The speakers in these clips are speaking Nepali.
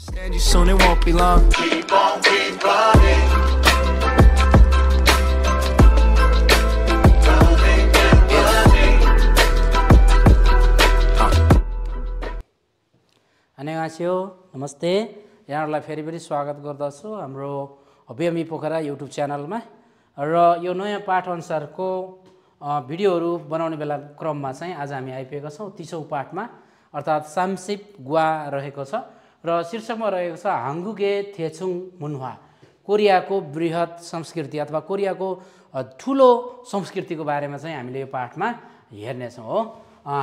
Understand you soon, it won't be long. Keep on, keep running. 안녕하세요. नमस्ते. यहाँहरुलाई फेरि पनि स्वागत गर्दछु हाम्रो अभियमी पोखरा युट्युब च्यानलमा र यो नयाँ पाठ अनुसारको भिडियोहरु बनाउने बेला क्रममा चाहिँ आज हामी आइपुगेका छौं 30औं पाठमा अर्थात सामसिप गुवा रहेको छ र शीर्षकमा रहेको छ हाङ्गुगे थेचुङ मुन्हा कोरियाको बृहत संस्कृति अथवा कोरियाको ठूलो संस्कृतिको बारेमा चाहिँ हामीले यो पाठमा हेर्ने छौं हो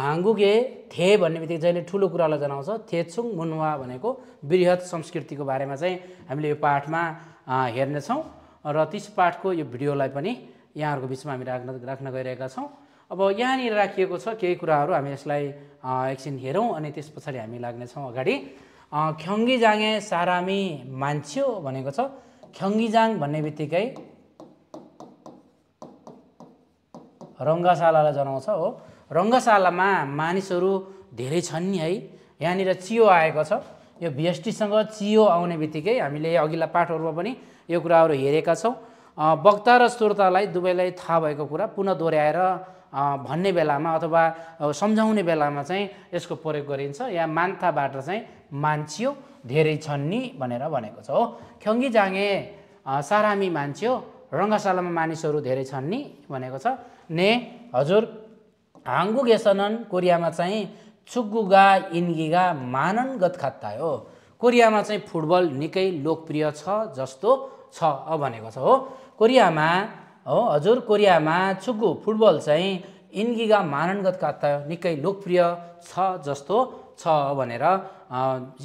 हाङ्गुगे थे भन्ने बित्तिकै जहिले ठूलो कुरालाई जनाउँछ थेचुङ मुन्हा भनेको बृहत संस्कृतिको बारेमा चाहिँ हामीले यो पाठमा हेर्ने छौं र 30 पाठको यो भिडियोलाई पनि यहाँहरुको बीचमा हामी राख्न गइरहेका छौं अब यहाँनिर राखिएको छ केही कुराहरु हामी यसलाई एकछिन हेरौं अनि त्यसपछि हामी लाग्ने छौं अगाडि ख्यङ्गिजाङे सारामी मान्छ्यो भनेको छ ख्यङ्गिजाङ भन्ने बित्तिकै रंगशालालाई जनाउँछ हो रंगशालामा मानिसहरु धेरै छन् नि है यहाँनिर चियो आएको छ यो VST सँग चियो आउने बित्तिकै हामीले अघिल्ला पाठहरुमा पनि यो कुराहरु हेरेका छौं वक्ता र श्रोतालाई दुवैलाई थाहा भएको कुरा पुनः दोहोर्याएर भन्ने बेलामा अथवा सम्झाउने बेलामा चाहिँ यसको प्रयोग गरिन्छ या मान्थाबाट चाहिँ मान्छ्यो धेरै छन् नि भनेर भनेको छ हो ख्यङ्गिजाङे सारामी मान्छ्यो रंगशालामा मानिसहरु धेरै छन् नि भनेको छ ने हजुर हाङ्गुगेसनन कोरियामा चाहिँ छुगुगा इन्गिगा माननगत खात्ता हो कोरियामा चाहिँ फुटबल निकै लोकप्रिय छ जस्तो छ भनेको छ हो कोरियामा हो हजुर कोरियामा छुगु फुटबल चाहिँ इन्गिगा माननगत खात्ता निकै लोकप्रिय छ जस्तो छ भनेर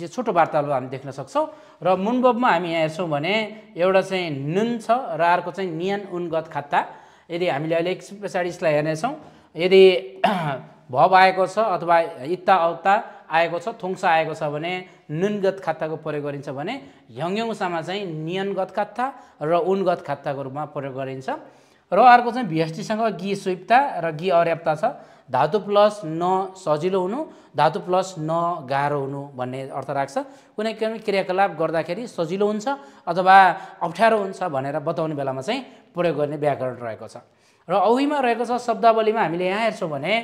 यो छोटो वार्तालाप हामी देख्न सक्छौं र मुनबबमा हामी यहाँ हेर्छौं भने एउटा चाहिँ नुन छ र अर्को चाहिँ नियन उनगत खात्ता यदि हामीले अहिले एकछिन पछाडी यसलाई हेर्ने छौं यदि भव आएको छ अथवा इत्ता औत्ता आएको छ थोङसा आएको छ भने नुनगत खाताको प्रयोग गरिन्छ भने ह्यङयङसामा चाहिँ नियनगत खाता र उनगत खाताको रूपमा प्रयोग गरिन्छ र अर्को चाहिँ VST सँग गि सुइप्ता र गि अर्याप्ता छ धातु प्लस न सजिलो हुनु धातु प्लस न गाह्रो हुनु भन्ने अर्थ राख्छ कुनै क्रियाकलाप गर्दाखेरि सजिलो हुन्छ अथवा अप्ठ्यारो हुन्छ भनेर बताउने बेलामा चाहिँ प्रयोग गर्ने व्याकरण रहेको छ र औहीमा रहेको छ शब्दावलीमा हामीले यहाँ हेर्छौं भने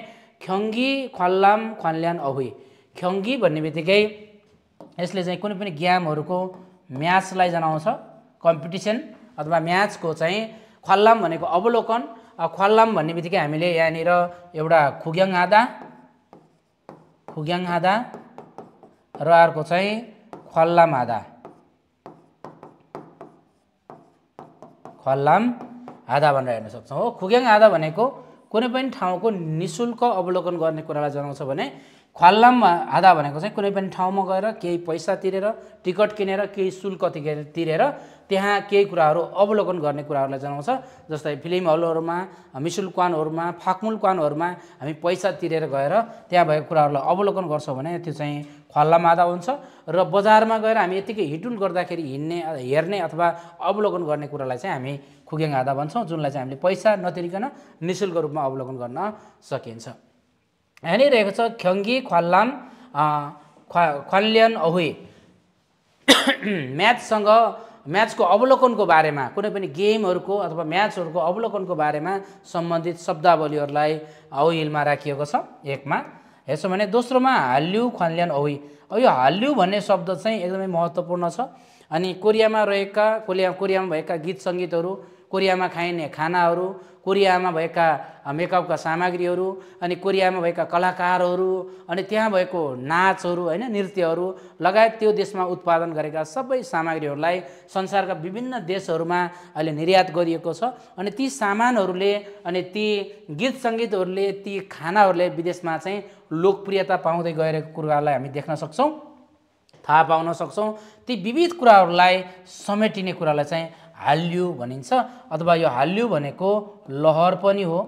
ख्यङ्गी ख्वाल्लाम ख्वान्ल्यान औही ख्यङ्गी भन्ने बित्तिकै यसले चाहिँ कुनै पनि गेमहरुको म्याचलाई जनाउँछ कम्पिटिसन अथवा म्याचको चाहिँ ख्वाल्लाम भनेको अवलोकन ख्वाल्लाम भन्ने बित्तिकै हामीले यहाँनिर एउटा खुग्याङ आदा र अर्को चाहिँ ख्वाल्लाम आधा भनेर हेर्न सक्छौं हो खुग्याङ आधा भनेको कुनै पनि ठाउँको निशुल्क अवलोकन गर्ने कुरालाई जनाउँछ भने ख्वाल्लाम आधा भनेको चाहिँ कुनै पनि ठाउँमा गएर केही पैसा तिरेर टिकट किनेर केही शुल्क तिरेर त्यहाँ केही कुराहरु अवलोकन गर्ने कुराहरुलाई जनाउँछ जस्तै फिल्म हलहरुमा मिसुल्क्वानहरुमा फाक्मुल्क्वानहरुमा हामी पैसा तिरेर गएर त्यहाँ भएको कुराहरुलाई अवलोकन गर्छौं भने त्यो चाहिँ ख्वाल्लाम आधा हुन्छ र बजारमा गएर हामी यतिकै हिटुल गर्दाखेरि हेर्ने अथवा अवलोकन गर्ने कुरालाई चाहिँ हामी खुग्याङ आधा भन्छौं जुनलाई चाहिँ हामीले पैसा नतिरिकन निशुल्क रूपमा अवलोकन गर्न सकिन्छ यहाँ रहेको छ ख्यङ्गी ख्वाल्लाम ख्वान्ल्यान औही म्याचको अवलोकनको बारेमा कुनै पनि गेमहरुको अथवा म्याचहरुको अवलोकनको बारेमा सम्बन्धित शब्दावलीहरुलाई औहीलमा राखिएको छ एकमा हेर्छौं भने दोस्रोमा हाल्यु ख्वान्ल्यान औही यो हाल्यु भन्ने शब्द चाहिँ एकदमै महत्त्वपूर्ण छ अनि कोरियामा भएका गीत संगीतहरु कोरियामा खाइने खानाहरु कोरियामा भएका मेकअपका सामग्रीहरु अनि कोरियामा भएका कलाकारहरु अनि त्यहाँ भएको नाचहरु हैन नृत्यहरु लगायत त्यो देशमा उत्पादन गरेका सबै सामग्रीहरुलाई संसारका विभिन्न देशहरुमा अहिले निर्यात गरिएको छ अनि ती सामानहरुले अनि ती गीत संगीतहरुले ती खानाहरुले विदेशमा चाहिँ लोकप्रियता पाउँदै गएको कुरालाई हामी देख्न सक्छौं थाहा पाउन सक्छौं ती विविध कुराहरुलाई समेटिने कुरालाई चाहिँ हाल्यु भनिन्छ अथवा यो हाल्यु भनेको लहर पनि हो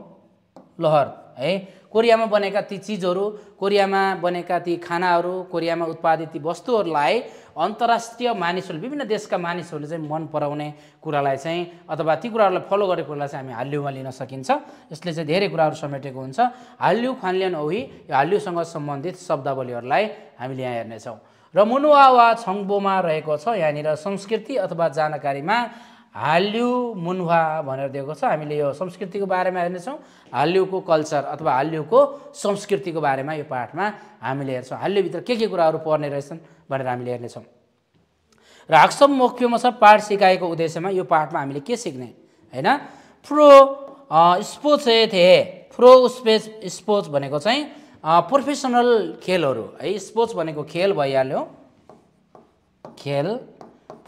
लहर है कोरियामा बनेका ती चीजहरु कोरियामा बनेका ती खानाहरु कोरियामा उत्पादित ती वस्तुहरुलाई अन्तर्राष्ट्रिय मानिसहरु विभिन्न देशका मानिसहरुले चाहिँ मन पराउने कुरालाई चाहिँ अथवा ती कुराहरुलाई फलो गरेको कुरालाई चाहिँ हामी हाल्युमा लिन सकिन्छ यसले चाहिँ धेरै कुराहरु समेटेको हुन्छ हाल्यु ख्वान्ल्यान औही यो हाल्युसँग सम्बन्धित शब्दावलीहरुलाई हामीले यहाँ हेर्ने छौं र मुनुवा वा छङ्बोमा रहेको छ। यहाँनिर संस्कृति अथवा जानकारीमा हाल्यु मुनुवा भनेर दिएको छ। हामीले यो संस्कृतिको बारेमा हेर्नेछौँ, हाल्युको कल्चर अथवा हाल्युको संस्कृतिको बारेमा यो पाठमा हामीले हेर्छौँ। हाल्युभित्र के कुराहरू पर्ने रहेछन् भनेर हामीले हेर्नेछौँ। र हाक्सम मोक्योमा छ पाठ सिकाएको उद्देश्यमा यो पाठमा हामीले के सिक्ने हैन। प्रो स्पोर्ट्स थिए, प्रो स्पोर्ट्स भनेको चाहिँ प्रोफेसनल खेलहरू है। स्पोर्ट्स भनेको खेल भइहाल्यो, खेल।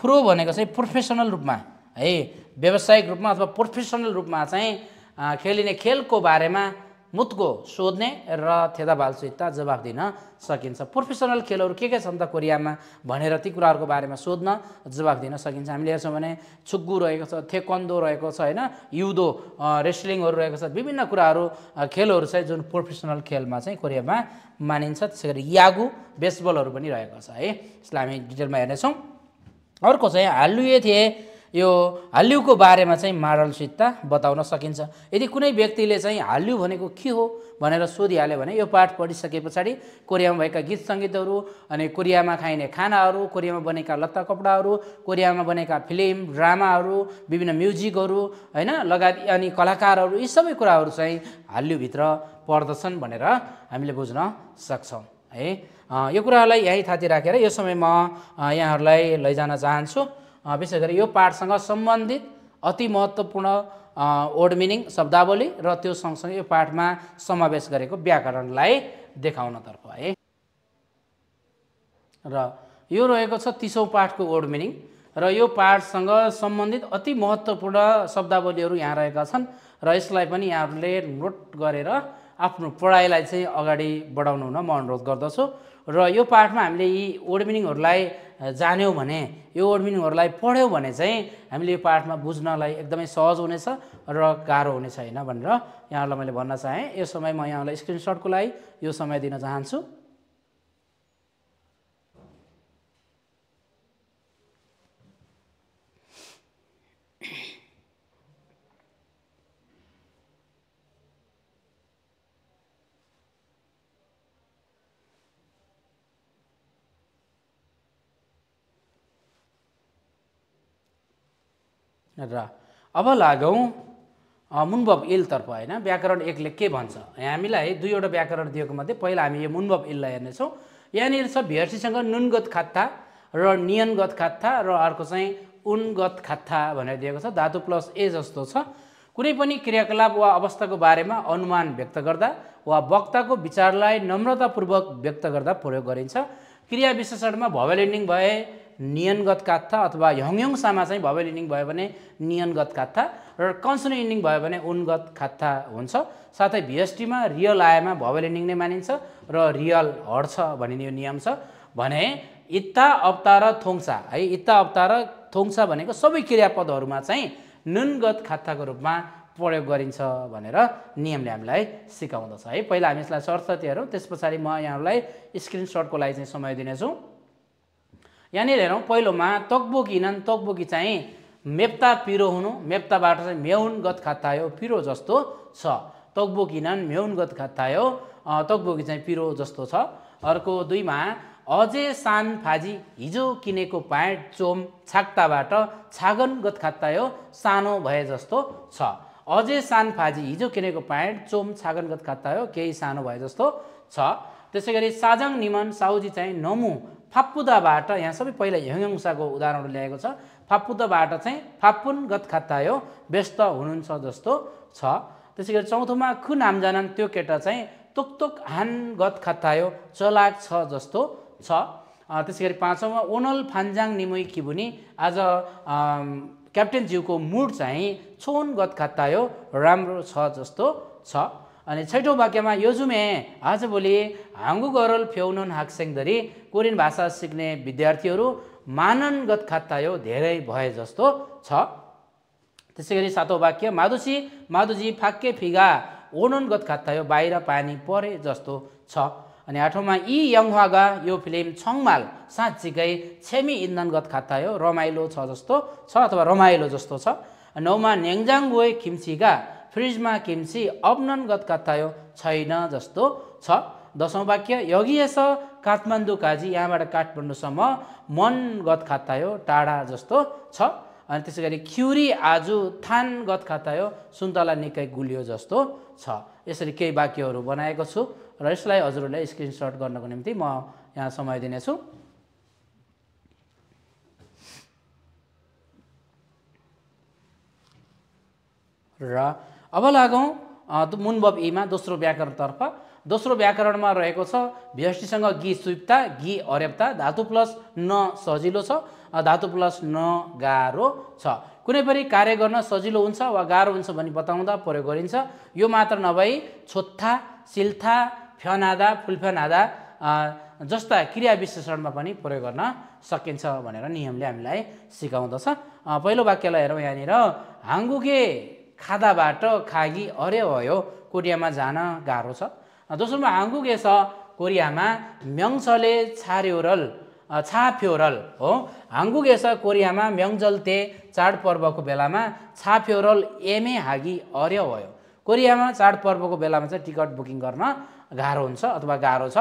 प्रो भनेको चाहिँ प्रोफेसनल रूपमा है, व्यावसायिक रूपमा अथवा प्रोफेसनल रूपमा चाहिँ खेलिने खेलको बारेमा मुद्को सोध्ने र थेदा बालसुइता जवाफ दिन सकिन्छ। प्रोफेसनल खेलहरू के छन् त कोरियामा भनेर ती कुराहरूको बारेमा सोध्न जवाफ दिन सकिन्छ। हामीले हेर्छौँ भने छुग्गु रहेको छ, थेक्वान्दो रहेको छ हैन, युदो रेस्लिङहरू रहेको छ, विभिन्न कुराहरू खेलहरू चाहिँ जुन प्रोफेसनल खेलमा चाहिँ कोरियामा मानिन्छ। त्यसै गरी यागु बेसबलहरू पनि रहेको छ है। यसलाई हामी डिटेलमा हेर्नेछौँ। अर्को चाहिँ हाल्युए थिए, यो हाल्युको बारेमा चाहिँ मार्डलसित बताउन सकिन्छ। यदि कुनै व्यक्तिले चाहिँ हाल्यु भनेको के हो भनेर सोधिहाल्यो भने यो पाठ पढिसके पछाडि कोरियामा भएका गीत सङ्गीतहरू अनि कोरियामा खाइने खानाहरू, कोरियामा बनेका लत्ता कपडाहरू, कोरियामा बनेका फिल्म ड्रामाहरू, विभिन्न म्युजिकहरू हैन लगायत अनि कलाकारहरू, यी सबै कुराहरू चाहिँ हाल्युभित्र पर्दछन् भनेर हामीले बुझ्न सक्छौँ है। यो कुरालाई यही थाती राखेर यो समय म यहाँहरूलाई लैजान चाहन्छु। विशेष गरी यो पाठसँग सम्बन्धित अति महत्त्वपूर्ण वर्ड मिनिङ शब्दावली र त्यो सँगसँगै यो पाठमा समावेश गरेको व्याकरणलाई देखाउनतर्फ है। र यो रहेको छ 30औं पाठको वर्ड मिनिङ र यो पाठसँग सम्बन्धित अति महत्त्वपूर्ण शब्दावलीहरू यहाँ रहेका छन् र यसलाई पनि यहाँहरूले नोट गरेर आफ्नो पढाइलाई चाहिँ अगाडि बढाउनु हुन म अनुरोध गर्दछु। र यो पाठमा हामीले यी वर्ड मिनिङहरूलाई जान्यौँ भने, यो वर्ड मिनिङहरूलाई पढ्यौँ भने चाहिँ हामीले यो पाठमा बुझ्नलाई एकदमै सहज हुनेछ र गाह्रो हुने छैन भनेर यहाँहरूलाई मैले भन्न चाहेँ। यो समय म यहाँलाई स्क्रिनसटको लागि यो समय दिन चाहन्छु। र अब लागौँ मुन्बब इलतर्फ हैन। व्याकरण एकले के भन्छ, हामीलाई दुईवटा व्याकरण दिएको मध्ये पहिला हामी यो मुन्बब इललाई हेर्नेछौँ। यहाँनिर छ भेर्सीसँग नुनगत खात्ता र नियनगत खात्ता र अर्को चाहिँ उनगत खात्ता भनेर दिएको छ। धातु प्लस ए जस्तो छ। कुनै पनि क्रियाकलाप वा अवस्थाको बारेमा अनुमान व्यक्त गर्दा वा वक्ताको विचारलाई नम्रतापूर्वक व्यक्त गर्दा प्रयोग गरिन्छ। क्रिया विशेषणमा भवेल एन्डिङ भए नियनगत कात्था अथवा ह्यङसामा चाहिँ भवेल एन्डिङ भयो भने नियनगत कात्था र कन्सोनेन्ट एन्डिङ भयो भने उनगत खात्था हुन्छ। साथै भिएसटीमा रियल आएमा भवेल एन्डिङ नै मानिन्छ र रियल हड्छ भनिने यो नियम छ भने इत्ता अप्ता र थोङ्सा है। इत्ता अप्ता र थोङ्सा भनेको सबै क्रियापदहरूमा चाहिँ नुनगत खात्ताको रूपमा प्रयोग गरिन्छ भनेर नियमले हामीलाई सिकाउँदछ है। पहिला हामी यसलाई सरसर्ती हेरौँ, त्यस पछाडि म यहाँलाई स्क्रिनसटको लागि चाहिँ समय दिनेछु। यहाँनिर हेरौँ, पहिलोमा तकबोकिनन, तकबोकी चाहिँ मेप्ता पिरो हुनु, मेप्ताबाट चाहिँ म्याउनगत खात्तायो पिरो जस्तो छ। तकबोकिनन म्याउनगत खात्तायो, तकबोकी चाहिँ पिरो जस्तो छ। अर्को दुईमा अझै सान फाजी हिजो किनेको प्यान्ट चोम छाक्ताबाट छागनगत खात्तायो सानो भए जस्तो छ। अझै सान फाजी हिजो किनेको प्यान्ट चोम छागनगत खात्तायो केही सानो भए जस्तो छ। त्यसै गरी साजङ निमन साउजी चाहिँ नमु फाप्पुदाबाट, यहाँ सबै पहिला ह्यङसाको उदाहरणहरू ल्याएको छ। फाप्पुदाबाट चाहिँ फाप्पुनगत खात्तायो व्यस्त हुनुहुन्छ जस्तो छ। त्यसै गरी चौथोमा खु नामजानन त्यो केटा चाहिँ तोकतोक हानगत खात्तायो चलाक छ जस्तो छ। त्यसै गरी पाँचौँमा ओनल फान्जाङ निमुई किबुनी, आज क्याप्टेन ज्यूको मुड चाहिँ छोनगत खात्तायो राम्रो छ जस्तो छ। अनि छैठौँ वाक्यमा योजुमे आजभोलि हाङ्गु गरल फ्याउनन हाक्सेङधरी कोरियन भाषा सिक्ने विद्यार्थीहरू माननगत खात्तायो धेरै भए जस्तो छ। त्यसै गरी सातौँ वाक्य मादुजी फाक्के फिगा ओननगत खात्तायो बाहिर पानी परे जस्तो छ। अनि आठौँमा यी यङहवागा यो फिल्म छङमाल साँच्चीकै छेमी इन्धनगत खात्तायो रमाइलो छ जस्तो छ अथवा रमाइलो जस्तो छ। नौमा न्याङजाङ गोए खिम्चीका फ्रिजमा किम्ची अप्ननगत खात्तायो छैन जस्तो छ। दशौँ वाक्य यगिएस काठमाडौँ काजी यहाँबाट काठमाडौँसम्म मनगत खातायो टाढा जस्तो छ। अनि त्यसै गरी ख्युरी आजु थानगत खातायो सुन्तला निकै गुलियो जस्तो छ। यसरी केही वाक्यहरू बनाएको छु र यसलाई हजुरहरूलाई स्क्रिनसट गर्नको निम्ति म यहाँ समय दिनेछु। र अब लागौँ मुनबब ईमा दोस्रो व्याकरणतर्फ। दोस्रो व्याकरणमा रहेको छ व्यष्टिसँग गी सुप्ता गी अर्याप्ता धातु प्लस न सजिलो छ धातु प्लस न गाह्रो छ। कुनै पनि कार्य गर्न सजिलो हुन्छ वा गाह्रो हुन्छ भनी बताउँदा प्रयोग गरिन्छ। यो मात्र नभई छोत्था सिल्था फ्यानादा फुलफ्यानादा जस्ता क्रिया विशेषणमा पनि प्रयोग गर्न सकिन्छ भनेर नियमले हामीलाई सिकाउँदछ। पहिलो वाक्यलाई हेरौँ यहाँनिर हाङ्गुके खादाबाट खागी अर्य भयो कोरियामा जान गाह्रो छ। दोस्रोमा हाङ्गुके छ कोरियामा म्यङछले छाफ्योरल हो। हाङ्गुके छ कोरियामा म्यङजलते चाडपर्वको बेलामा छाफ्योरल एमे हागी अर्य भयो। कोरियामा चाडपर्वको बेलामा चाहिँ टिकट बुकिङ गर्न गाह्रो हुन्छ अथवा गाह्रो छ।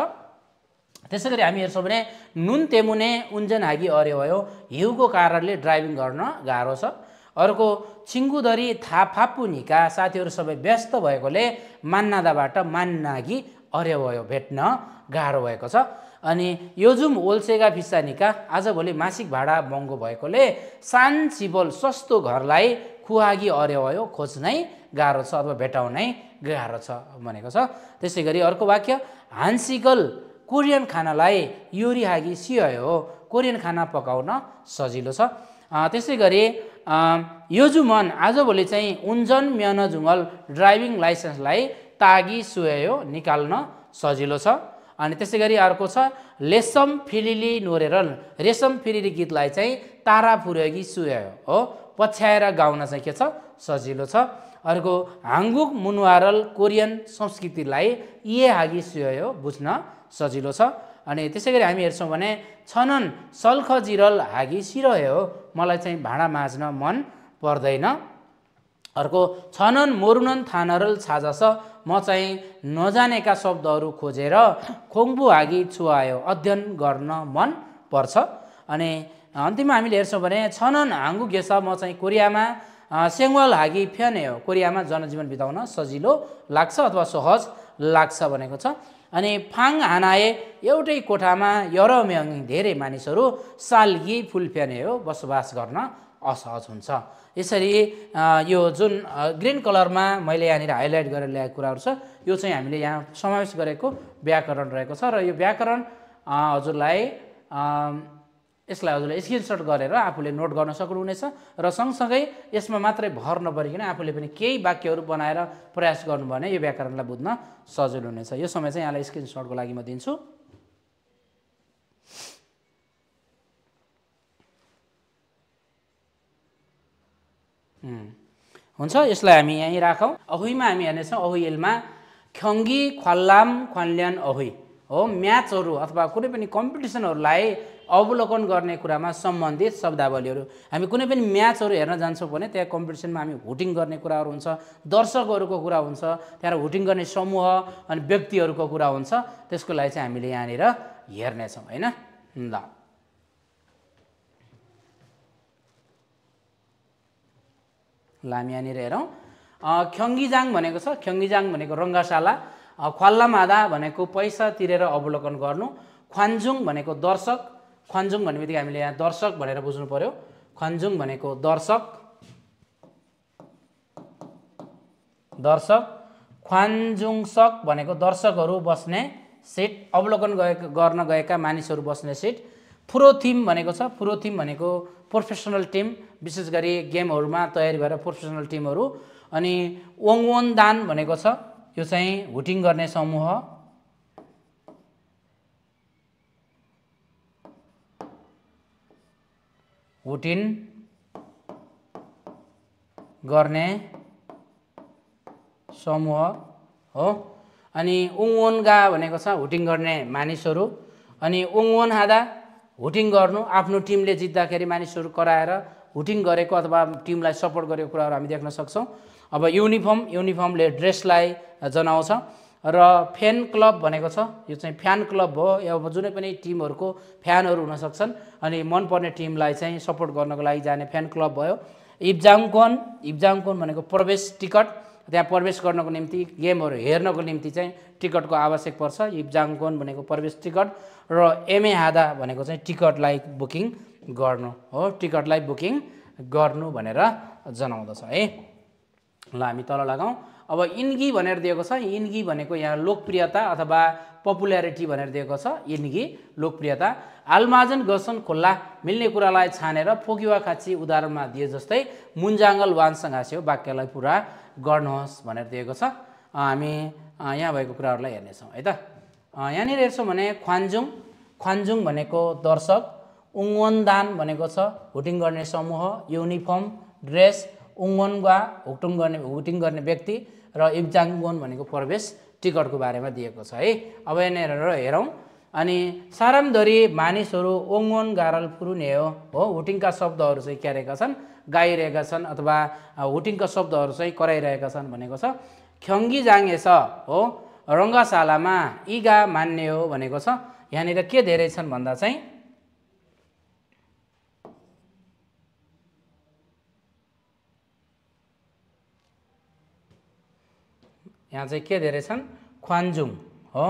त्यसै गरी हामी हेर्छौँ भने नुन तेमुने उन्जन हागी अर्य भयो हिउँको कारणले ड्राइभिङ गर्न गाह्रो छ। अर्को छिङ्गुधरी फापुनिका साथीहरू सबै व्यस्त भएकोले मान्नादाबाट मान्नागी अर्य भयो भेट्न गाह्रो भएको छ। अनि योजुम ओल्सेगा फिसानिका आजभोलि मासिक भाडा महँगो भएकोले सान सिबल सस्तो घरलाई खुहागी अर्य भयो खोज्नै गाह्रो छ अथवा भेटाउनै गाह्रो छ भनेको छ। त्यसै गरी अर्को वाक्य हान्सिकल कोरियन खानालाई योरी हागी सियो हो कोरियन खाना पकाउन सजिलो छ। त्यसै गरी योजुमन आजभोलि चाहिँ उन्जन म्यानजुङ्गल ड्राइभिङ लाइसेन्सलाई तागी सुयो निकाल्न सजिलो छ। अनि त्यसै गरी अर्को छ लेसम फिलिली नोरेरल रेशम फिरिरी गीतलाई चाहिँ तारा फुर्योगी सुयो हो पछ्याएर गाउन चाहिँ के छ सजिलो छ। अर्को हाङ्गुक मुनवारल कोरियन संस्कृतिलाई इए हागी सुयो बुझ्न सजिलो छ। अनि त्यसै गरी हामी हेर्छौँ भने छनन सल्ख जिरल हागी सिरह्यो हो मलाई चाहिँ भाँडा माझ्न मन पर्दैन। अर्को छनन मोरुनन थानरल छाजस म चाहिँ नजानेका शब्दहरू खोजेर खोङ्बु हागी छुवायो अध्ययन गर्न मन पर्छ। अनि अन्तिममा हामीले हेर्छौँ भने छनन हाङ्गु गेस म चाहिँ कोरियामा सेङ्वाल हागी फ्याने हो कोरियामा जनजीवन बिताउन सजिलो लाग्छ अथवा सहज लाग्छ भनेको छ। अनि फाङ हानाए एउटै कोठामा यरम्याङ धेरै मानिसहरू सालगी फुलफ्याने हो बसोबास गर्न असहज हुन्छ। यसरी यो जुन ग्रिन कलरमा मैले यहाँनिर हाइलाइट गरेर ल्याएको कुराहरू छ यो चाहिँ हामीले यहाँ समावेश गरेको व्याकरण रहेको छ। र यो व्याकरण हजुरलाई यसलाई हजुरले स्क्रिनसट गरेर आफूले नोट गर्न सक्नुहुनेछ र सँगसँगै यसमा मात्रै भर नपरिकन आफूले पनि केही वाक्यहरू बनाएर प्रयास गर्नुभयो भने यो व्याकरणलाई बुझ्न सजिलो हुनेछ। यो समय चाहिँ यहाँलाई स्क्रिनसटको लागि म दिन्छु। हुन्छ यसलाई हामी यहीँ राखौँ। अहुइमा हामी हेर्नेछौँ अहुइलमा ख्यङ्गी ख्वाल्लाम ख्वान्ल्यान अहुइ हो म्याचहरू अथवा कुनै पनि कम्पिटिसनहरूलाई अवलोकन गर्ने कुरामा सम्बन्धित शब्दावलीहरू। हामी कुनै पनि म्याचहरू हेर्न जान्छौँ भने त्यहाँ कम्पिटिसनमा हामी भोटिङ गर्ने कुराहरू हुन्छ दर्शकहरूको कुरा हुन्छ त्यहाँ भोटिङ गर्ने समूह अनि व्यक्तिहरूको कुरा हुन्छ त्यसको लागि चाहिँ हामीले यहाँनिर हेर्नेछौँ होइन। ल हामी यहाँनिर हेरौँ ख्यङ्गिजाङ भनेको छ। ख्यङ्गिजाङ भनेको रङ्गशाला ख्वाल्लामादा भनेको पैसा तिरेर अवलोकन गर्नु ख्वान्जुङ भनेको दर्शक ख्वान्जुङ भन्ने बित्तिकै हामीले यहाँ दर्शक भनेर बुझ्नु पर्यो। ख्वान्जुङ भनेको दर्शक ख्वान्जुङसक भनेको दर्शकहरू बस्ने सिट अवलोकन गर्न गएका मानिसहरू बस्ने सिट। फुरोथिम भनेको छ फुरोथिम भनेको प्रोफेसनल टिम विशेष गरी गेमहरूमा तयारी भएर प्रोफेसनल टिमहरू। अनि ओङवन दान भनेको छ यो चाहिँ भोटिङ गर्ने समूह। भोटिङ गर्ने समूह हो। अनि उङवनगा भनेको छ भोटिङ गर्ने मानिसहरू। अनि उङवन हादा भोटिङ गर्नु आफ्नो टिमले जित्दाखेरि मानिसहरू कराएर भोटिङ गरेको अथवा टिमलाई सपोर्ट गरेको कुराहरू हामी देख्न सक्छौँ। अब युनिफर्मले ड्रेसलाई जनाउँछ। र फ्यान क्लब भनेको छ, यो चाहिँ फ्यान क्लब हो। अब जुनै पनि टिमहरूको फ्यानहरू हुन सक्छन् अनि मनपर्ने टिमलाई चाहिँ सपोर्ट गर्नको लागि जाने फ्यान क्लब भयो। इब्जाङकोन, इब्जाङकोन भनेको प्रवेश टिकट, त्यहाँ प्रवेश गर्नको निम्ति गेमहरू हेर्नको निम्ति चाहिँ टिकटको आवश्यक पर्छ। इब्जाङकोन भनेको प्रवेश टिकट र एमेहादा भनेको चाहिँ टिकटलाई बुकिङ गर्नु हो, टिकटलाई बुकिङ गर्नु भनेर जनाउँदछ है। ल हामी तल लगाउँ। अब इन्गी भनेर दिएको छ, इन्गी भनेको यहाँ लोकप्रियता अथवा पपुल्यारिटी भनेर दिएको छ। इन्गी लोकप्रियता। आलमाजन गसन खोल्ला मिल्ने कुरालाई छानेर फोकिवा खाची उदाहरणमा दिए जस्तै मुन्जाङ्गल वानसँग हाँस्यो वाक्यलाई पुरा गर्नुहोस् भनेर दिएको छ। हामी यहाँ भएको कुराहरूलाई हेर्नेछौँ है त। यहाँनिर हेर्छौँ भने ख्वान्जुङ, ख्वान्जुङ भनेको दर्शक, उङ्वनदान भनेको छ हुटिङ गर्ने समूह, युनिफर्म ड्रेस, उङ्वनगा हुटिङ गर्ने व्यक्ति र इब्जाङगोन भनेको प्रवेश टिकटको बारेमा दिएको छ है। अब यहाँनिर हेरौँ। अनि सारामधरी मानिसहरू ओङ्वन गारल फुरुने हो, हुटिङका शब्दहरू चाहिँ के रहेका छन्, गाइरहेका छन् अथवा हुटिङका शब्दहरू चाहिँ कराइरहेका छन् भनेको छ। ख्यङ्गी जाङ्गे छ हो, रङ्गशालामा इगा मान्ने हो भनेको छ। यहाँनिर के धेरै छन् भन्दा चाहिँ यहाँ चाहिँ के धेरै छन्, ख्वान्जुङ हो,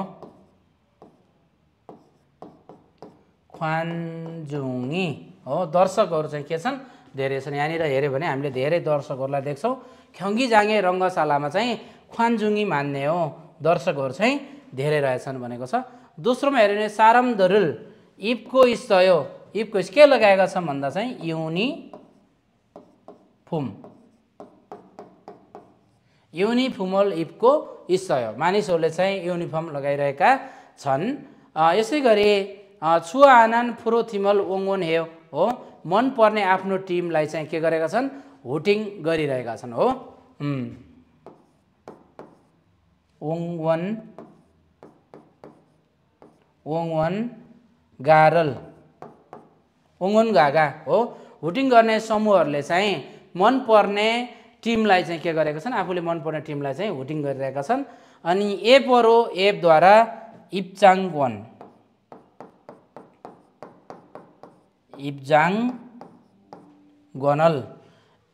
ख्वान्जुङी हो, दर्शकहरू चाहिँ के छन्, धेरै छन्। यहाँनिर हेऱ्यो भने हामीले धेरै दर्शकहरूलाई देख्छौँ। ख्यङ्गी जाङ्गे रङ्गशालामा चाहिँ ख्वान्जुङी मान्ने हो, दर्शकहरू चाहिँ धेरै रहेछन् भनेको छ। दोस्रोमा हेऱ्यो भने सारमदरुल इबको इस्तयो, इबको के लगाएका छन् भन्दा चाहिँ युनिफर्म, युनिफर्मल इबको इस्तयो, मानिसहरूले चाहिँ युनिफर्म लगाइरहेका छन्। यसै गरी छुवा आनन फुरोथिमल ओङ्वन हेयो हो, मनपर्ने आफ्नो टिमलाई चाहिँ के गरेका छन्, हुटिङ गरिरहेका छन् हो। ओङ्वन, ओङ्वन गारल, ओङ्वन गागा हो, हुटिङ गर्ने समूहहरूले चाहिँ मनपर्ने टिमलाई चाहिँ के गरेका छन्, आफूले मनपर्ने टिमलाई चाहिँ हुटिङ गरिरहेका छन्। अनि एपहरू, एपद्वारा इब्जाङगोन, इब्जाङगोनल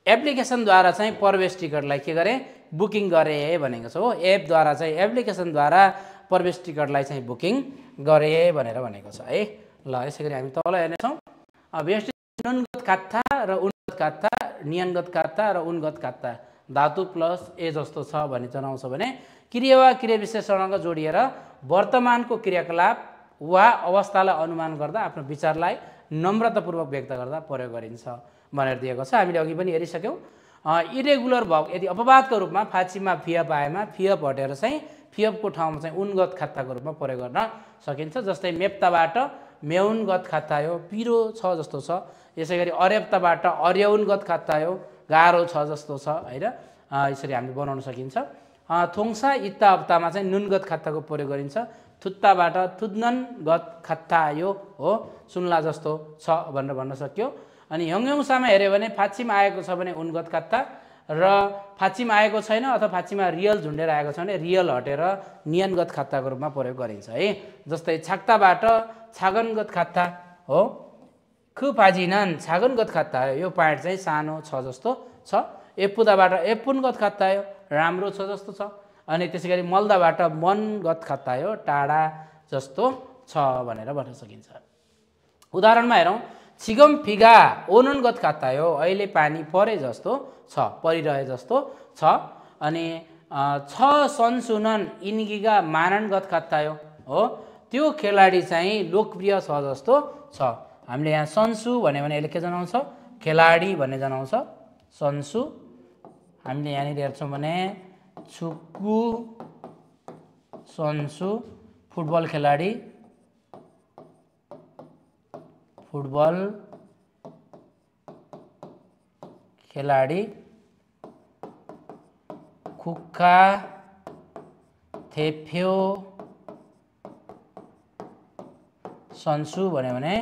एप्लिकेसनद्वारा चाहिँ प्रवेश टिकटलाई के गरे, बुकिङ गरे भनेको छ हो। एपद्वारा चाहिँ एप्लिकेसनद्वारा प्रवेश टिकटलाई चाहिँ बुकिङ गरे भनेर भनेको छ है। ल यसै गरी हामी तल हेर्नेछौँ। नुनगत कात्था र उन्गत कात्था, नियनगत कात्था र उन्गत कात्था धातु प्लस ए जस्तो छ भने जनाउँछ भने क्रिया वा क्रिया विशेषणसँग जोडिएर वर्तमानको क्रियाकलाप वा अवस्थालाई अनुमान गर्दा आफ्नो विचारलाई नम्रतापूर्वक व्यक्त गर्दा प्रयोग गरिन्छ भनेर दिएको छ। हामीले अघि पनि हेरिसक्यौँ। इरेगुलर भव यदि अपवादको रूपमा फाँचीमा फियप आएमा फियप हटेर चाहिँ फियपको ठाउँमा चाहिँ उन्गत खाताको रूपमा प्रयोग गर्न सकिन्छ। जस्तै मेप्ताबाट मेउनगत खाता हो, पिरो छ जस्तो छ। यसै गरी अरेप्ताबाट अर्यउनगत खाता हो, गाह्रो छ जस्तो छ होइन। यसरी हामीले बनाउन सकिन्छ। थोङ्सा इत्ता हप्तामा चाहिँ नुनगत खाताको प्रयोग गरिन्छ। थुत्ताबाट थुद्ननगत खाता हो, सुन्ला जस्तो छ भनेर भन्न सक्यो। अनि हङयङसामा हेऱ्यो भने फाँचीमा आएको छ भने उन्गत खाता र फाँचीमा आएको छैन अथवा फाँचीमा रियल झुन्डेर आएको छ भने रियल हटेर नियनगत खाताको रूपमा प्रयोग गरिन्छ है। जस्तै छाक्ताबाट छागनगत खाता हो, खुफाजिनन छागनगत खाता हो, यो पाइन्ट चाहिँ सानो छ जस्तो छ। एपुदाबाट एपुनगत खाता हो, राम्रो छ जस्तो छ। अनि त्यसै गरी मल्दाबाट मनगत खाता हो, टाढा जस्तो छ भनेर भन्न सकिन्छ। उदाहरणमा हेरौँ। छिगम फिगा ओननगत खाता हो, अहिले पानी परे जस्तो छ, परिरहे जस्तो छ। अनि छ सनसुनन इन्गिगा माननगत खाता हो, त्यो खेलाडी चाहिँ लोकप्रिय छ जस्तो छ। हामीले यहाँ सन्सु भन्यो भने यसले के जनाउँछ, खेलाडी भन्ने जनाउँछ सन्सु। हामीले यहाँनिर हेर्छौँ भने छुक्कु सन्सु फुटबल खेलाडी, फुटबल खेलाडी। खुक्का थेफ्यो सन्सु भन्यो भने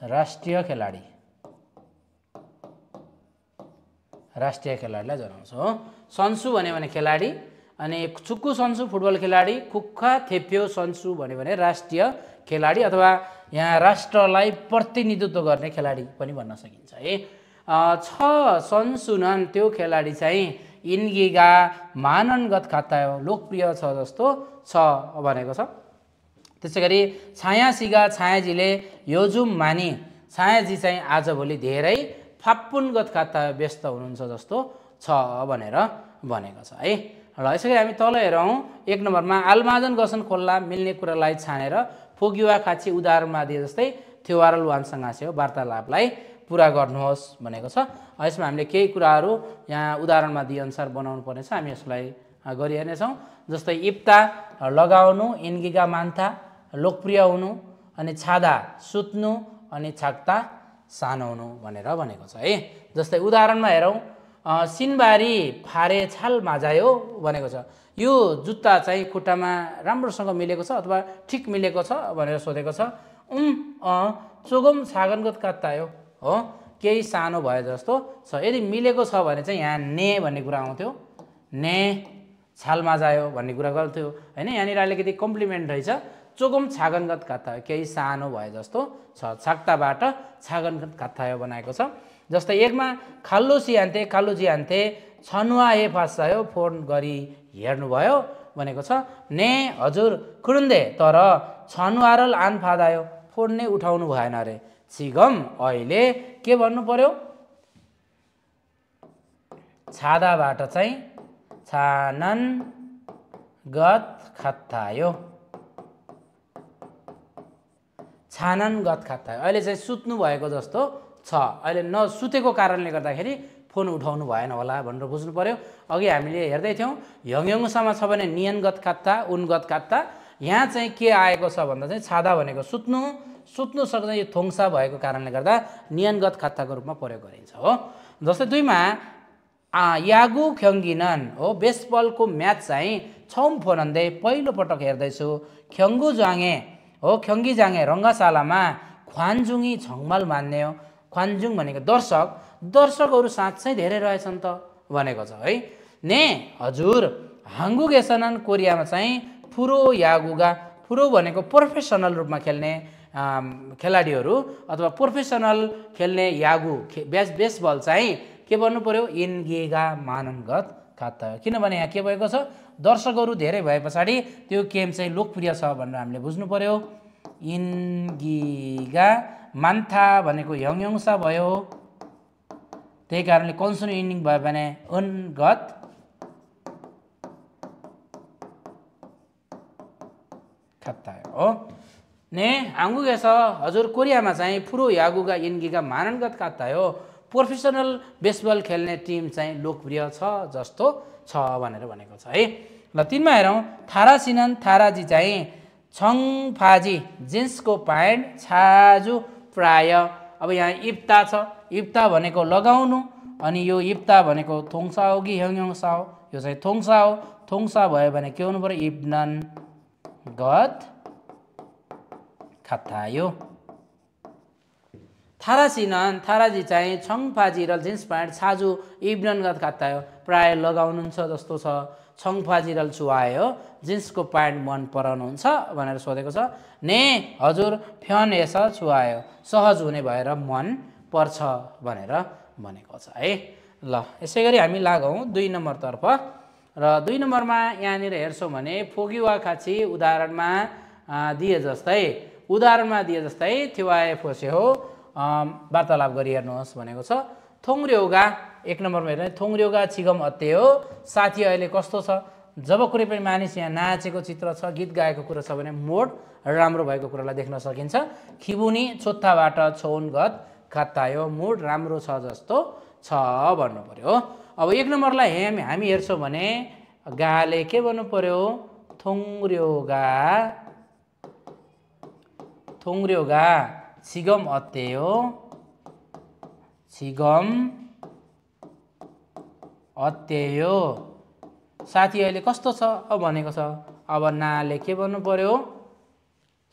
राष्ट्रिय खेलाडी, राष्ट्रिय खेलाडीलाई जनाउँछ हो। सन्सु भन्यो भने खेलाडी, अनि चुक्कु सन्सु फुटबल खेलाडी, कुक्खा थेप्यो सन्सु भन्यो भने राष्ट्रिय खेलाडी अथवा यहाँ राष्ट्रलाई प्रतिनिधित्व गर्ने खेलाडी पनि भन्न सकिन्छ है। छ सन्सुनन त्यो खेलाडी चाहिँ इन्गिगा माननगत खातायो लोकप्रिय छ जस्तो छ भनेको छ। त्यसै गरी छायासिगा छायाजीले योजुम मानी छायाजी चाहिँ आजभोलि धेरै फाप्पुनगत खाता व्यस्त हुनुहुन्छ जस्तो छ भनेर भनेको छ है। र यसै गरी हामी तल हेरौँ 1 नम्बरमा आलमाजन गसन खोल्ला मिल्ने कुरालाई छानेर फोगिवा खाची उदाहरणमा दिए जस्तै थ्योवारल वानसँग आस्यो वार्तालापलाई पुरा गर्नुहोस् भनेको छ। यसमा हामीले केही कुराहरू यहाँ उदाहरणमा दिएअनुसार बनाउनु पर्नेछ, हामी यसलाई गरिहेर्नेछौँ। जस्तै इप्ता लगाउनु, इन्गिगा मान्था लोकप्रिय हुनु, अनि छादा सुत्नु, अनि छाक्ता सानौनु भनेर भनेको छ है। जस्तै उदाहरणमा हेरौँ सिनबारी फारे छाल माझायो भनेको छ। यो जुत्ता चाहिँ खुट्टामा राम्रोसँग मिलेको छ अथवा ठिक मिलेको छ भनेर सोधेको छ। चोगम छागनगत कात्तायो हो, केही सानो भए जस्तो छ। यदि मिलेको छ भने चाहिँ यहाँ ने भन्ने कुरा आउँथ्यो, ने छाल माझायो भन्ने कुरा गर्थ्यो होइन। यहाँनिर अलिकति कम्प्लिमेन्ट रहेछ। चोगम छागनगत कात्तायो केही सानो भए जस्तो छ, छाक्ताबाट छागनगत कात्तायो बनाएको छ। जस्तै 1 मा खाल्लो सिहान्ते काल्लो जिहान्ते छनुवा हे फासायो फोन गरी हेर्नुभयो भनेको छ। ने हजुर खुरुन्दे तर छनुवारल आन फादायो फोन नै उठाउनु भएन अरे। छिगम अहिले के भन्नु पर्यो, छादाबाट चाहिँ छानन गत खत्तायो, छानन गत खत्तायो। अहिले चाहिँ सुत्नु भएको जस्तो छ, अहिले नसुतेको कारणले गर्दाखेरि फोन उठाउनु भएन होला भनेर बुझ्नु पर्यो। अघि हामीले हेर्दै थियौँ यङयङसामा छ भने नियनगत खात्ता उनगत खात्ता, यहाँ चाहिँ के आएको छ भन्दा चाहिँ छादा भनेको सुत्नु, सुत्नु सक्दा यो थोङ्सा भएको कारणले गर्दा नियनगत खात्ताको रूपमा प्रयोग गरिन्छ हो। जस्तै 2 मा यागु ख्यङ्गिनन हो, बेसबलको म्याच चाहिँ छौम फोनन्दै पहिलो पटक हेर्दैछु। ख्यङ्गु जाङे हो, ख्यङ्गी जाङे रङ्गशालामा ख्वान्जुङी झङ्माल मान्ने हो। ख्वान्जुङ भनेको दर्शक, दर्शकहरू साँच्चै धेरै रहेछन् त भनेको छ है। ने हजुर हाङ्गु गेसनन कोरियामा चाहिँ फुरो यागुगा, फुरो भनेको प्रोफेसनल रूपमा खेल्ने खेलाडीहरू अथवा प्रोफेसनल खेल्ने यागु बेसबल चाहिँ के भन्नु पर्यो, इन्गिगा माननगत खाता। किनभने यहाँ के भएको छ, दर्शकहरू धेरै भए पछाडि त्यो गेम चाहिँ लोकप्रिय छ भनेर हामीले बुझ्नु पर्यो। इन्गिगा मान्था भनेको यङयङसा भयो, त्यही कारणले कन्सोन इन्डिङ भयो भने उनगत खत्ता हो। ने हाङ्गुगेस हजुर कोरियामा चाहिँ फुरो यागुगा इन्गिगा माननगत खत्ता हो, प्रोफेसनल बेसबल खेल्ने टिम चाहिँ लोकप्रिय छ जस्तो छ भनेर भनेको छ है। ल 3 मा हेरौँ थारासिनन थाराजी चाहिँ छङफाजी जिन्सको प्यान्ट छाजु प्राय। अब यहाँ इप्ता छ, इप्ता भनेको लगाउनु, अनि यो इप्ता भनेको थोङ्सा हो कि यङयङसा हो, यो चाहिँ थोङ्सा हो। थोङ्सा भयो भने के हुनु पर्यो, इब्नन गत खत्तायो। थारासिनन थाराजी चाहिँ छङफाजी र जिन्स प्यान्ट छाजु इब्नन गत खत्तायो प्राय लगाउनुहुन्छ जस्तो छ। छङफाजिरल चुवायो जिन्सको प्यान्ट मन पराउनुहुन्छ भनेर सोधेको छ। ने हजुर फ्यान एस चुवायो सहज हुने भएर मन पर्छ भनेर भनेको छ है। ल यसै गरी हामी लागौँ 2 नम्बरतर्फ र 2 नम्बरमा यहाँनिर हेर्छौँ भने फोगिवा खाची उदाहरणमा दिए जस्तै थिवाए फोसे हो वार्तालाप गरी हेर्नुहोस् भनेको छ। थोङ्ग्र्योगा 1 नम्बरमा हेर्ने थोङ्ग्र्योगा छिगम अत्ते हो, साथी अहिले कस्तो छ। जब कुनै पनि मानिस यहाँ नाचेको चित्र छ, गीत गाएको कुरा छ भने मोड राम्रो भएको कुरालाई देख्न सकिन्छ। खिबुनी छोत्थाबाट छौनगत खत्तायो मुड राम्रो छ जस्तो छ भन्नु पर्यो। अब 1 नम्बरलाई हामी हेर्छौँ भने गाले के भन्नु पर्यो, थोङ्ग्र्योगा छिगम अत्ते हो, छिगम अत्तेयो साथी अहिले कस्तो छ भनेको छ। अब नाले के भन्नु पर्यो,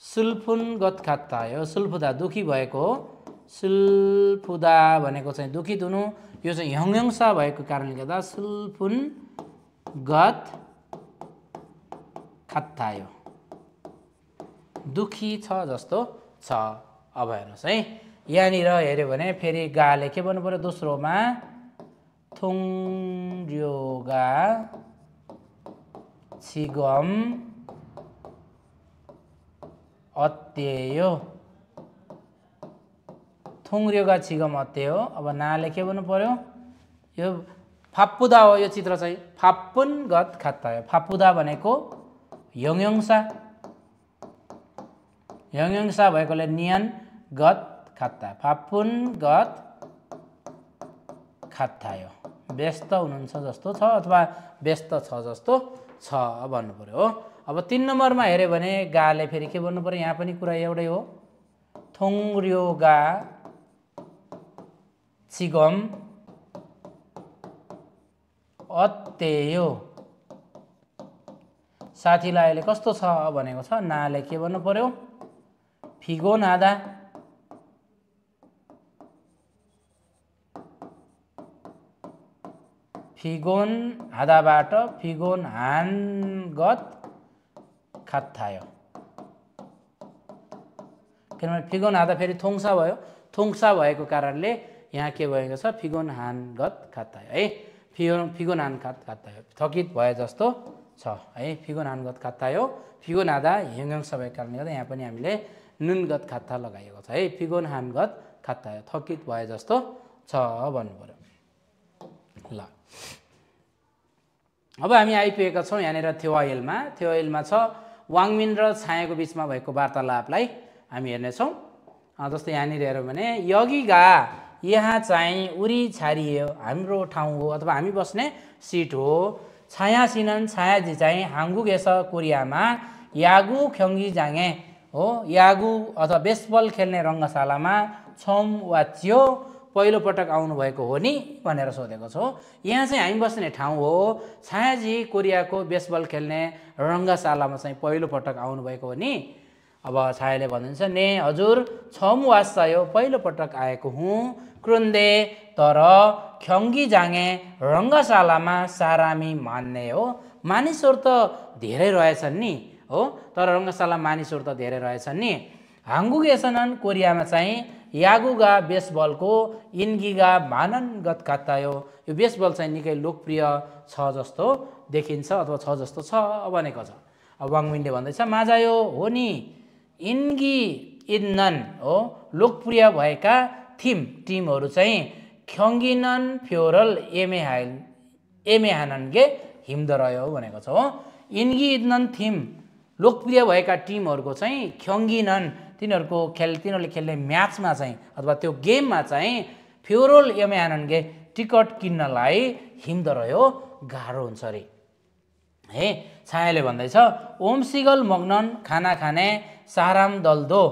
सुल्फुन गत खत्तायो सुल्फुदा दुखी भएको हो, सुल्फुदा भनेको चाहिँ दुखित हुनु, यो चाहिँ ह्यङसा भएको कारणले गर्दा सुल्फुन गत खात्तायो, दुखी छ जस्तो छ। अब हेर्नुहोस् है, यहाँनिर हेऱ्यो भने फेरि गाले के भन्नु पर्यो दोस्रोमा थुङ्ग्योगा छिगम अत्येयो, थुङ्ग्योगा छिगम अत्येयो। अब नाले के भन्नु पर्यो, यो फाप्पुदा हो, यो चित्र चाहिँ फाप्पुन गत खात्तायो। फाप्पुदा भनेको ह्यङसा, ह्यङसा भएकोले नियन गत खात्ता, फाप्पुन गत खात्तायो, व्यस्त हुनुहुन्छ जस्तो छ अथवा व्यस्त छ जस्तो छ भन्नु पर्यो हो। अब 3 नम्बरमा हेऱ्यो भने गाले फेरि के भन्नु पर्यो, यहाँ पनि कुरा एउटै हो, थोङ्ग्योगा छिगम अत्येयो। साथीलाई अहिले कस्तो छ भनेको छ, नाले के भन्नु पर्यो, फिगोन आधा, फिगोन आधाबाट फिगोन हानगत खात्तायो, किनभने फिगोन आधा फेरि थोङ्सा भयो, थोङ्सा भएको कारणले यहाँ के भएको छ, फिगोन हानगत खात्तायो है, फिगोन हानगत खात्तायो, थकित भए जस्तो छ है, फिगोन हानगत खात्तायो। फिगोन आधा ह्यङसा भएको कारणले गर्दा यहाँ पनि हामीले नुनगत खात्ता लगाएको छ है, फिगोन हानगत खात्तायो, थकित भए जस्तो छ भन्नु पर्यो। ल अब हामी आइपुगेका छौँ यहाँनिर थ्योइलमा। थ्योइलमा छ वाङमिन र छायाको बिचमा भएको वार्तालापलाई हामी हेर्नेछौँ। जस्तै यहाँनिर हेऱ्यौँ भने यगिगा यहाँ चाहिँ उरी छारियो, हाम्रो ठाउँ हो अथवा हामी बस्ने सिट हो। छायासिनन छायाजी चाहिँ हाङ्गुगेस कोरियामा यागु ख्यङ्गी जाङे हो, यागु अथवा बेसबल खेल्ने रङ्गशालामा छम वा च्यो पहिलो पटक आउनुभएको हो नि भनेर सोधेको छु। यहाँ चाहिँ हामी बस्ने ठाउँ हो, छायाजी कोरियाको बेसबल खेल्ने रङ्गशालामा चाहिँ पहिलो पटक आउनुभएको हो नि। अब छायाले भनिन्छ ने हजुर छम वास्तायो, पहिलो पटक आएको हुँ। क्रुन्दे तर ख्यङ्गी जाङे रङ्गशालामा सारामी मान्ने हो, मानिसहरू त धेरै रहेछन् नि हो, तर रङ्गशालामा मानिसहरू त धेरै रहेछन् नि। हाङ्गुगेसनन कोरियामा चाहिँ यागुगा बेसबलको इन्गिगा माननगत खात्तायो, यो बेसबल चाहिँ निकै लोकप्रिय छ जस्तो देखिन्छ अथवा छ जस्तो छ भनेको छ। अब वाङमिनले भन्दैछ माजायो हो नि, इन्गी इन्नन हो, लोकप्रिय भएका टिमहरू चाहिँ ख्यङ्गिनन फ्योरल एमेहाननगे हिम्द रह्यो भनेको छ हो। इन्गी इन्नन थिम लोकप्रिय भएका टिमहरूको चाहिँ ख्यङ्गिनन तिनीहरूले खेल्ने म्याचमा चाहिँ अथवा त्यो गेममा चाहिँ फ्योरोल एमेहाननगे टिकट किन्नलाई हिम्द रह्यो, गाह्रो हुन्छ अरे है। छायाले भन्दैछ ओम सिगल मग्नन खाना खाने साराम दल्दो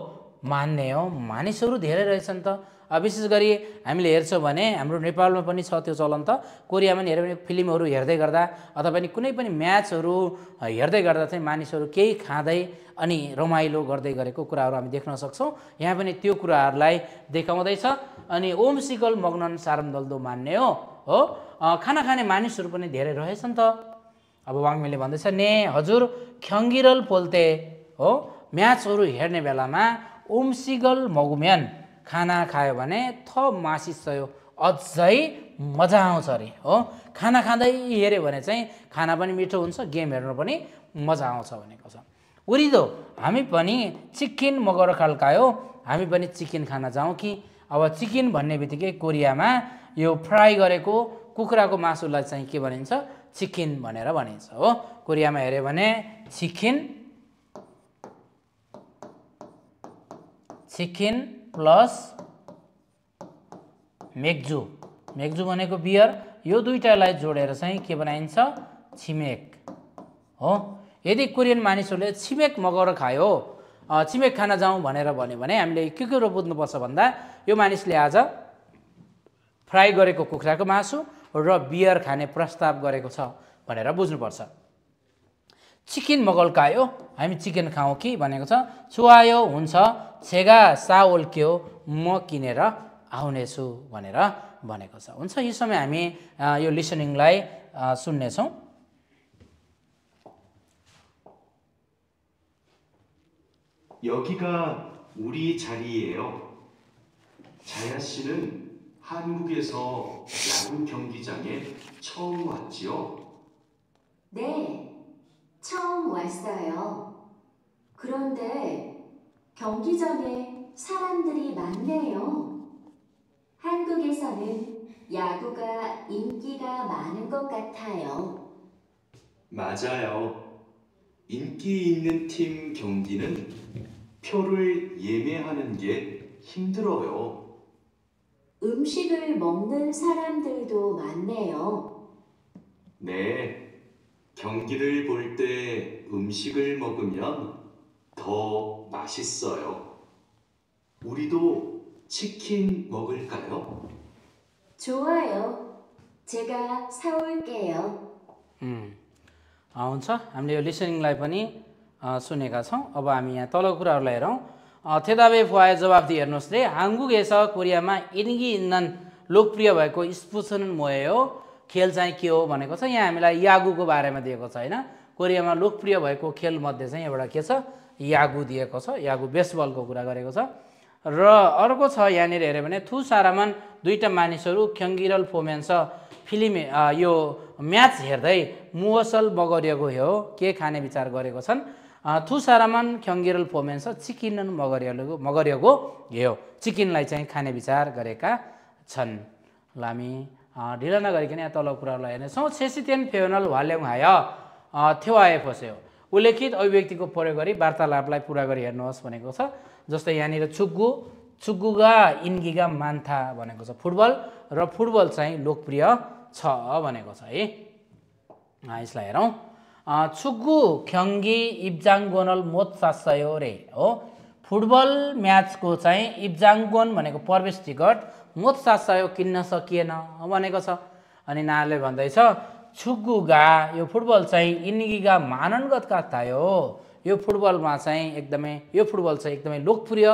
मान्ने हो, मानिसहरू धेरै रहेछन् त। विशेष गरी हामीले हेर्छौँ भने हाम्रो नेपालमा पनि छ त्यो चलन त, कोरियामा पनि हेऱ्यो भने फिल्महरू हेर्दै गर्दा अथवा पनि कुनै पनि म्याचहरू हेर्दै गर्दा चाहिँ मानिसहरू केही खाँदै अनि रमाइलो गर्दै गरेको कुराहरू हामी देख्न सक्छौँ। यहाँ पनि त्यो कुराहरूलाई देखाउँदैछ। अनि ओम सिगल मग्नन साराम दल्दो मान्ने हो, खाना खाने मानिसहरू पनि धेरै रहेछन् त। अब वाङमिनले भन्दैछ ने हजुर ख्यङ्गिरल पोल्ते हो, म्याचहरू हेर्ने बेलामा ओमसिगल मगुम्यान खाना खायो भने थ मासिसयो, अझै मजा आउँछ अरे हो। खाना खाँदै हेऱ्यो भने चाहिँ खाना पनि मिठो हुन्छ, गेम हेर्नु पनि मजा आउँछ भनेको छ। उरिदो हामी पनि चिकन मगर खाल्कायो, हामी पनि चिकन खान जाउँ कि। अब चिकन भन्ने बित्तिकै कोरियामा यो फ्राई गरेको कुखुराको मासुलाई चाहिँ के भनिन्छ, चिकन भनेर भनिन्छ हो। कोरियामा हेऱ्यो भने चिकन प्लस मेग्जु, मेग्जु भनेको बियर, यो दुईटालाई जोडेर चाहिँ के बनाइन्छ, छिमेक हो। यदि कोरियन मानिसहरूले छिमेक मगर खायो, छिमेक खान जाउँ भनेर भन्यो भने हामीले के कुरो बुझ्नुपर्छ भन्दा यो मानिसले आज फ्राई गरेको कुखुराको मासु र बियर खाने प्रस्ताव गरेको छ भनेर बुझ्नुपर्छ। चिकन मगल खायो, हामी चिकन खाउँ कि भनेको छ। चुवायो हुन्छ, छेगा साओल्क्यो म किनेर आउनेछु भनेर भनेको छ। हुन्छ, यो समय हामी यो लिसनिङलाई सुन्नेछौँ। 여기가 우리 자리예요. 자야 씨는 한국에서 야구 경기장에 처음 왔지요? 네, 처음 왔어요. 그런데 경기장에 사람들이 많네요. 한국에서는 야구가 인기가 많은 것 같아요. 맞아요. 인기 있는 팀 경기는 표를 예매하는 게 힘들어요. 음식을 먹는 사람들도 많네요. 네, 경기를 볼 때 음식을 먹으면 더 맛있어요. 우리도 치킨 먹을까요? 좋아요. 제가 사올게요. हुन्छ, हामीले यो लिसनिङलाई पनि सुनेका छौँ। अब हामी यहाँ तलको कुराहरूलाई हेरौँ। तेदाबे फुवाए जवाब दिए हेर्नुहोस् रे, 한국에서 कोरियामा 인기 있는 लोकप्रिय भएको स्पोर्ट्सन मोयो खेल चाहिँ के हो भनेको छ। यहाँ हामीलाई यागुको बारेमा दिएको छ होइन। कोरियामा लोकप्रिय भएको खेलमध्ये चाहिँ एउटा के छ, यागु दिएको छ। यागु बेसबलको कुरा गरेको छ। र अर्को छ यहाँनिर हेऱ्यो भने थुसारामान दुईटा मानिसहरू ख्यङ्गिरल फोमेन्स फिल्म यो म्याच हेर्दै मुवसल मगरिएको हो के खाने विचार गरेको छन्। थुसारामान ख्यङ्गिरल फोमेन्स चिकिन मगरिएको हो चिकिनलाई चाहिँ खाने विचार गरेका छन्। ल हामी ढिला नगरिकन यहाँ तल कुराहरूलाई हेर्नेछौँ। छेसितेन फेनल वाल्याङ हाय थेवाए फस्यो उल्लेखित अभिव्यक्तिको प्रयोग गरी वार्तालापलाई पुरा गरी हेर्नुहोस् भनेको छ। जस्तै यहाँनिर छुग्गुगा इन्गिगा मान्था भनेको छ फुटबल, र फुटबल चाहिँ लोकप्रिय छ भनेको छ है। यसलाई हेरौँ। छुग्गु ख्यङ्गी इब्जाङ्गोनल मोत सासयो रे हो। फुटबल म्याचको चाहिँ इब्जाङ्गोन भनेको प्रवेश टिकट मोत सासयो किन्न सकिएन भनेको छ। अनि नाले भन्दैछ छुग्गुगा यो फुटबल चाहिँ इन्गिगा माननगत काथा हो। यो फुटबलमा चाहिँ एकदमै लोकप्रिय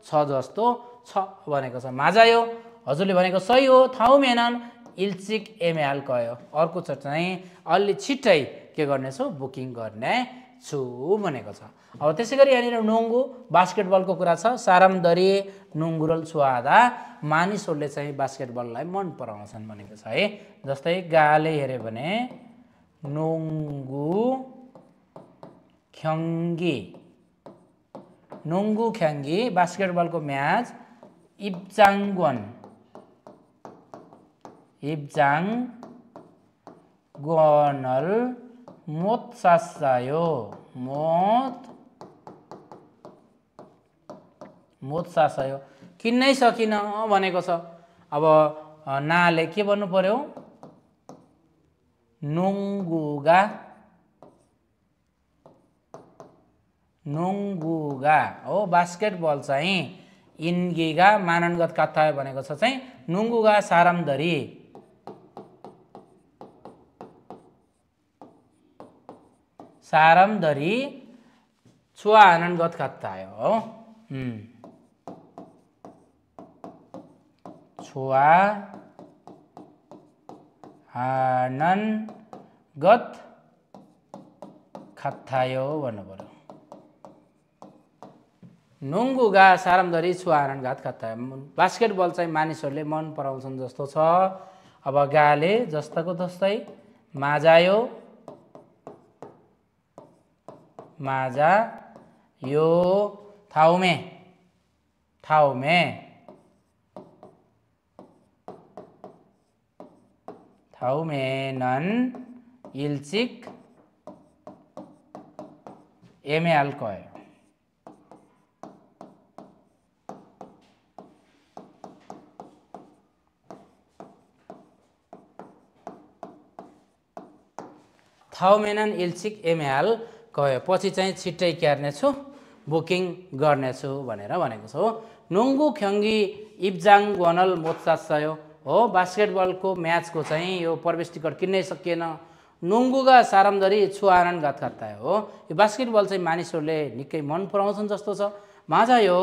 छ जस्तो छ भनेको छ। माजायो हजुरले भनेको सही हो। थाउमेनन इल्चिक एमएल कयो अर्को चाहिँ अलि छिट्टै के गर्नेछु बुकिङ गर्ने छु भनेको छ। अब त्यसै गरी यहाँनिर नोङ्गु बास्केटबलको कुरा छ। सारामदरी नुङ्गुरल छुवादा मानिसहरूले चाहिँ बास्केटबललाई मन पराउँछन् भनेको छ है। जस्तै गाले हेऱ्यो भने नोङ्गु ख्याङ्गी बास्केटबलको म्याच इब्जाङ्गोनल मोत सासायो किन्नै सकिन भनेको छ। अब नाले के भन्नु पर्यो, नुङ्गुगा हो। बास्केटबल चाहिँ इन्गिगा माननगत कथा भनेको छ चाहिँ नुङ्गुगा सारामदरी छुवा आनन्दगत कथा हो। छुवा आनन्दगत खत्थायो भन्नु पर्यो। नुङ्गुगा सारामदरी छुवा आनन्दगत खत्थायो। बास्केटबल चाहिँ मानिसहरूले मन पराउँछन् जस्तो छ। अब गाले जस्ताको तस्तै माजा यो थाउमेनन इल्चिक एमएल कयो। थाउमेनन इल्चिक एमएल कयो पछि चाहिँ छिट्टै क्यार्नेछु बुकिङ गर्नेछु भनेर भनेको छ हो। नोङ्गु ख्यङ्गी इब्जाङ्गोनल मोत्सासयो हो। बास्केटबलको म्याचको चाहिँ यो प्रवेश टिकट किन्नै सकिएन। नोङ्गुगा सारामदरी छुवा आनन्दगत कथा हो। यो बास्केटबल चाहिँ मानिसहरूले निकै मन पराउँछन् जस्तो छ। माझा यो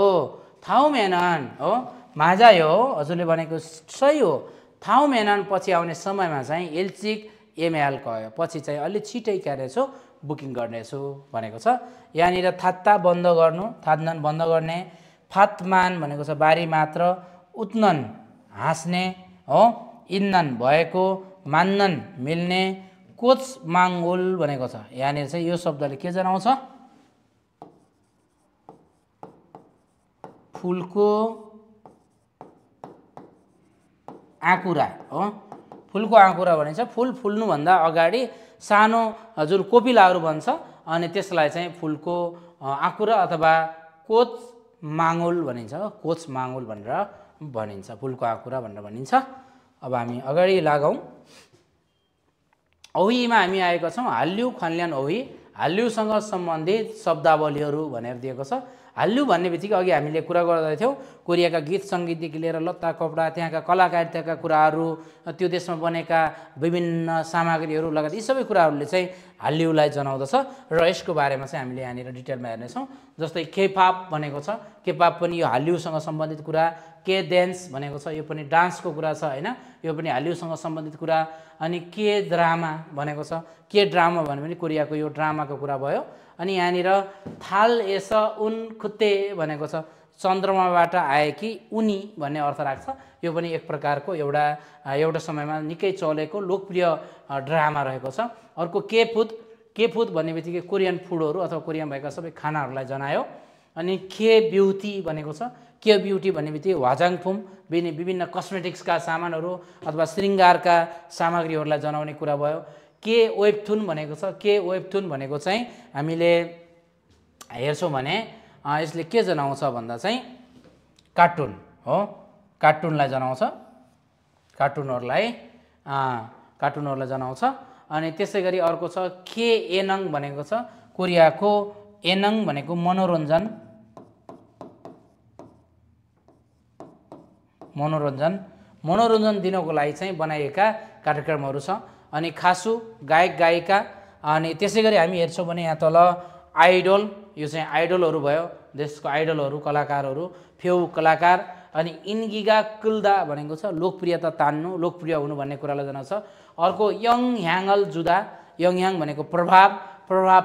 थाउमेनन हो। माझा हो हजुरले भनेको सही हो। थाउ मेनन पछि आउने समयमा चाहिँ एल्चिक एमएल कह्यो पछि चाहिँ अलि छिटै क्यारेछु बुकिङ गर्नेछु भनेको छ। यहाँनिर थात्ता बन्द गर्नु थाद्नन बन्द गर्ने फातमान भनेको छ बारी मात्र उत्नन हाँस्ने हो इन्नन भएको मान्नन मिल्ने कोच माङ्गोल भनेको छ। यहाँनिर चाहिँ यो शब्दले के जनाउँछ फुलको आँकुरा हो। फुलको आँकुरा भनिन्छ फुल फुल्नुभन्दा अगाडि सानो जुन कोपिलाहरू भन्छ अनि त्यसलाई चाहिँ फुलको आँकुरा अथवा कोच माङ्गोल भनिन्छ। कोच माङ्गोल भनेर भनिन्छ फुलको आँकुरा भनेर भनिन्छ। अब हामी अगाडि लागौँ। औहीमा हामी आएका छौँ हाल्यु खन्ल्यान औही हाल्युसँग सम्बन्धित शब्दावलीहरू भनेर दिएको छ। हाल्यु भन्ने बित्तिकै अघि हामीले कुरा गर्दै थियौँ कोरियाका गीत सङ्गीतदेखि लिएर लत्ता कपडा त्यहाँका कलाकारिताका कुराहरू त्यो देशमा बनेका विभिन्न सामग्रीहरू लगायत यी सबै कुराहरूले चाहिँ हाल्युलाई जनाउँदछ र यसको बारेमा चाहिँ हामीले यहाँनिर डिटेलमा हेर्नेछौँ। जस्तै केपअप भनेको छ केपअप पनि यो हाल्युसँग सम्बन्धित कुरा। के डान्स भनेको छ यो पनि डान्सको कुरा छ होइन यो पनि हाल्युसँग सम्बन्धित कुरा। अनि के ड्रामा भनेको छ के ड्रामा भन्यो भने कोरियाको यो ड्रामाको कुरा भयो। अनि यहाँनिर थाल एस उन खुत्ते भनेको छ चन्द्रमाबाट आएकी उनी भन्ने अर्थ राख्छ। यो पनि एक प्रकारको एउटा समयमा निकै चलेको लोकप्रिय ड्रामा रहेको छ। अर्को के फुड भन्ने बित्तिकै कोरियन फुडहरू अथवा कोरियन भएका सबै खानाहरूलाई जनायो। अनि के ब्युटी भनेको छ के ब्युटी भन्ने बित्तिकै वाजाङफुम विभिन्न कस्मेटिक्सका सामानहरू अथवा श्रृङ्गारका सामग्रीहरूलाई जनाउने कुरा भयो। के वेबथुन भनेको छ के वेबथुन भनेको चाहिँ हामीले हेर्छौँ भने यसले के जनाउँछ भन्दा चाहिँ कार्टुन हो कार्टुनलाई जनाउँछ कार्टुनहरूलाई जनाउँछ। अनि त्यसै गरी अर्को छ के एनङ भनेको छ कोरियाको एनङ भनेको मनोरञ्जन दिनको लागि चाहिँ बनाइएका कार्यक्रमहरू छ। अनि खासु गायक गायिका। अनि त्यसै गरी हामी हेर्छौँ भने यहाँ तल आइडल यो चाहिँ आइडलहरू भयो देशको आइडलहरू कलाकारहरू फेउ कलाकार। अनि इन्गिगा कुल्दा भनेको छ लोकप्रियता तान्नु लोकप्रिय हुनु भन्ने कुरालाई जनाउँछ। अर्को यङ ह्याङ्गल जुदा यङ ह्याङ भनेको प्रभाव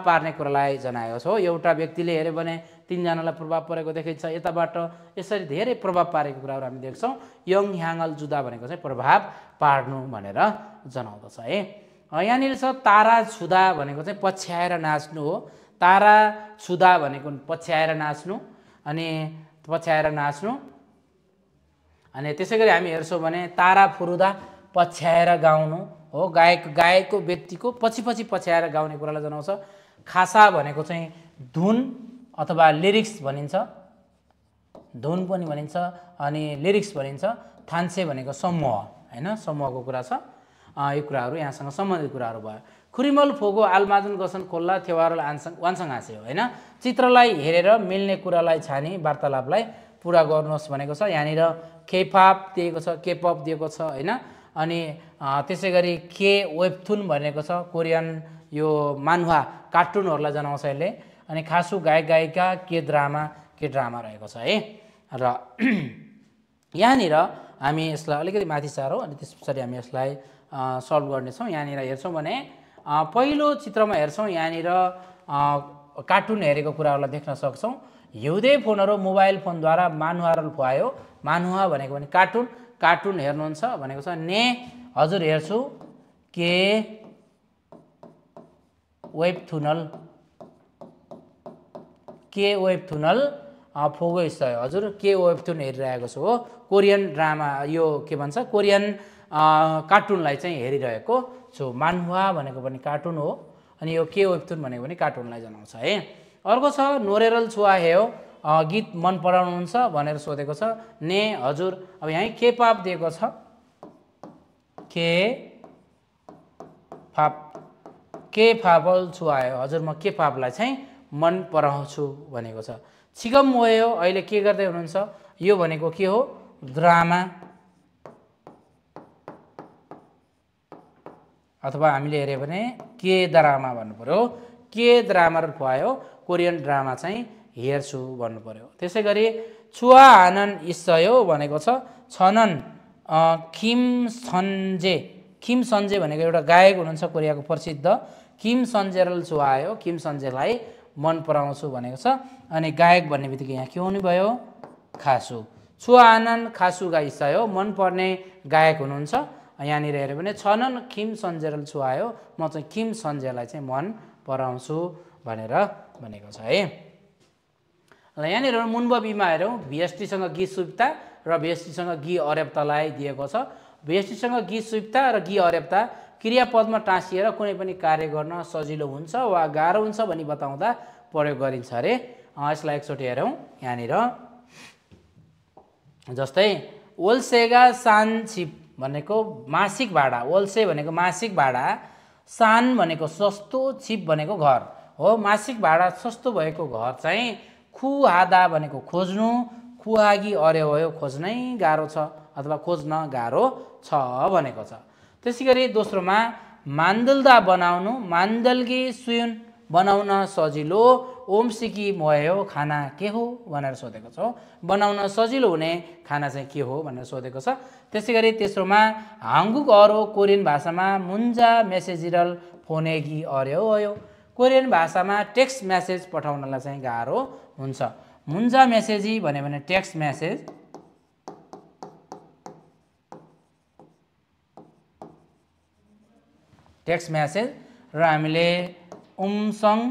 पार्ने कुरालाई जनाएको छ। एउटा व्यक्तिले हेऱ्यो भने तीनजनालाई प्रभाव परेको देखिन्छ यताबाट यसरी धेरै प्रभाव पारेको कुराहरू हामी देख्छौँ। यङ ह्याङ्गल जुदा भनेको चाहिँ प्रभाव पार्नु भनेर जनाउँदछ है। यहाँनिर छ तारा छुदा भनेको चाहिँ पछ्याएर नाच्नु हो। तारा छुदा भनेको पछ्याएर नाच्नु अनि त्यसै गरी हामी हेर्छौँ भने तारा फुरुदा पछ्याएर गाउनु हो। गायकको व्यक्तिको पछि पछ्याएर गाउने कुरालाई जनाउँछ। खासा भनेको चाहिँ धुन अथवा लिरिक्स भनिन्छ धुन पनि भनिन्छ अनि लिरिक्स भनिन्छ। थान्से भनेको समूह होइन समूहको कुरा छ। यो कुराहरू यहाँसँग सम्बन्धित कुराहरू भयो। खुरिमल फोगो आलमाजुन गसन खोल्ला थेवारल वानसँग हाँसे हो होइन चित्रलाई हेरेर मिल्ने कुरालाई छानी वार्तालापलाई पुरा गर्नुहोस् भनेको छ। यहाँनिर केपअप दिएको छ होइन। अनि त्यसै गरी के वेबथुन भनेको छ कोरियन यो मान्हुवा कार्टुनहरूलाई जनाउँछ यसले। अनि खासु गायक गायिका के ड्रामा रहेको छ है। र यहाँनिर हामी यसलाई अलिकति माथि सारौँ अनि त्यस पछाडि हामी यसलाई सल्भ गर्नेछौँ। यहाँनिर हेर्छौँ भने पहिलो चित्रमा हेर्छौँ यहाँनिर कार्टुन हेरेको कुराहरूलाई देख्न सक्छौँ। हिउँदे फोनहरू मोबाइल फोनद्वारा मानुहारल खुवायो। मानुहा भनेको भने कार्टुन हेर्नुहुन्छ भनेको छ। ने हजुर हेर्छु के वेबथुनल फोगो इस्तय हजुर के वेबथुन हेरिरहेको छु हो। कोरियन ड्रामा यो के भन्छ कोरियन कार्टुनलाई चाहिँ हेरिरहेको छु। मान्हुवा भनेको पनि कार्टुन हो अनि यो के वेबथुन भनेको पनि कार्टुनलाई जनाउँछ है। अर्को छ नोरेरल छुवा हेयो गीत मन पराउनुहुन्छ भनेर सोधेको छ। ने हजुर अब यहीँ केपअप दिएको छ केपअल छुवायो हजुर म केपअपलाई चाहिँ मन पराउँछु भनेको छ। छिगम मोयो अहिले के गर्दै हुनुहुन्छ यो भनेको के हो ड्रामा अथवा हामीले हेऱ्यो भने के ड्रामा भन्नु पर्यो। के ड्रामा खुवायो कोरियन ड्रामा चाहिँ हेर्छु भन्नु पर्यो। त्यसै गरी छुवा आनन इस्सयो भनेको छ। छनन किम सन्जे भनेको एउटा गायक हुनुहुन्छ कोरियाको प्रसिद्ध, किम सन्जेरल छुवायो, किम सन्जेलाई मन पराउँछु भनेको छ। अनि गायक भन्ने बित्तिकै यहाँ के हुनुभयो, खासु। छुवा आनन खासुगा इस्सयो, मनपर्ने गायक हुनुहुन्छ। यहाँनिर हेऱ्यो भने छनन किम सन्जेरल छुवायो, म चाहिँ किम सन्जेलाई चाहिँ मन पराउँछु भनेर भनेको छ है। ल यहाँनिर मुन्बबीमा हेरौँ, भिएसटीसँग गीत सुविधा र भिएसटीसँग गी अरेप्तालाई दिएको छ। भिएसटीसँग गीत सुविधा र गी अरेप्ता क्रियापदमा टाँसिएर कुनै पनि कार्य गर्न सजिलो हुन्छ वा गाह्रो हुन्छ भनी बताउँदा प्रयोग गरिन्छ अरे। यसलाई एकचोटि हेरौँ। यहाँनिर जस्तै ओल्सेगा सान छिप भनेको मासिक भाडा, ओल्से भनेको मासिक भाडा, सान भनेको सस्तो, छिप भनेको घर हो। मासिक भाडा सस्तो भएको घर चाहिँ खुहादा भनेको खोज्नु, खुहागी अर्यो भयो खोज्नै गाह्रो छ अथवा खोज्न गाह्रो छ भनेको छ। त्यसै गरी दोस्रोमा मान्दल्दा बनाउनु, मान्दल्गी सुयुन बनाउन सजिलो, ओमसिकी मोयो खाना के हो भनेर सोधेको छ। बनाउन सजिलो हुने खाना चाहिँ के हो भनेर सोधेको छ। त्यसै गरी तेस्रोमा हाङ्गुक अरो कोरियन भाषामा मुन्जा मेसेजिरल फोनेगी अर्यो भयो, कोरियन भाषामा टेक्स्ट मेसेज पठाउनलाई चाहिँ गाह्रो हुन्छ। मुन्जा मेसेजी भन्यो भने टेक्स्ट मेसेज, टेक्स्ट मेसेज र हामीले उमसङ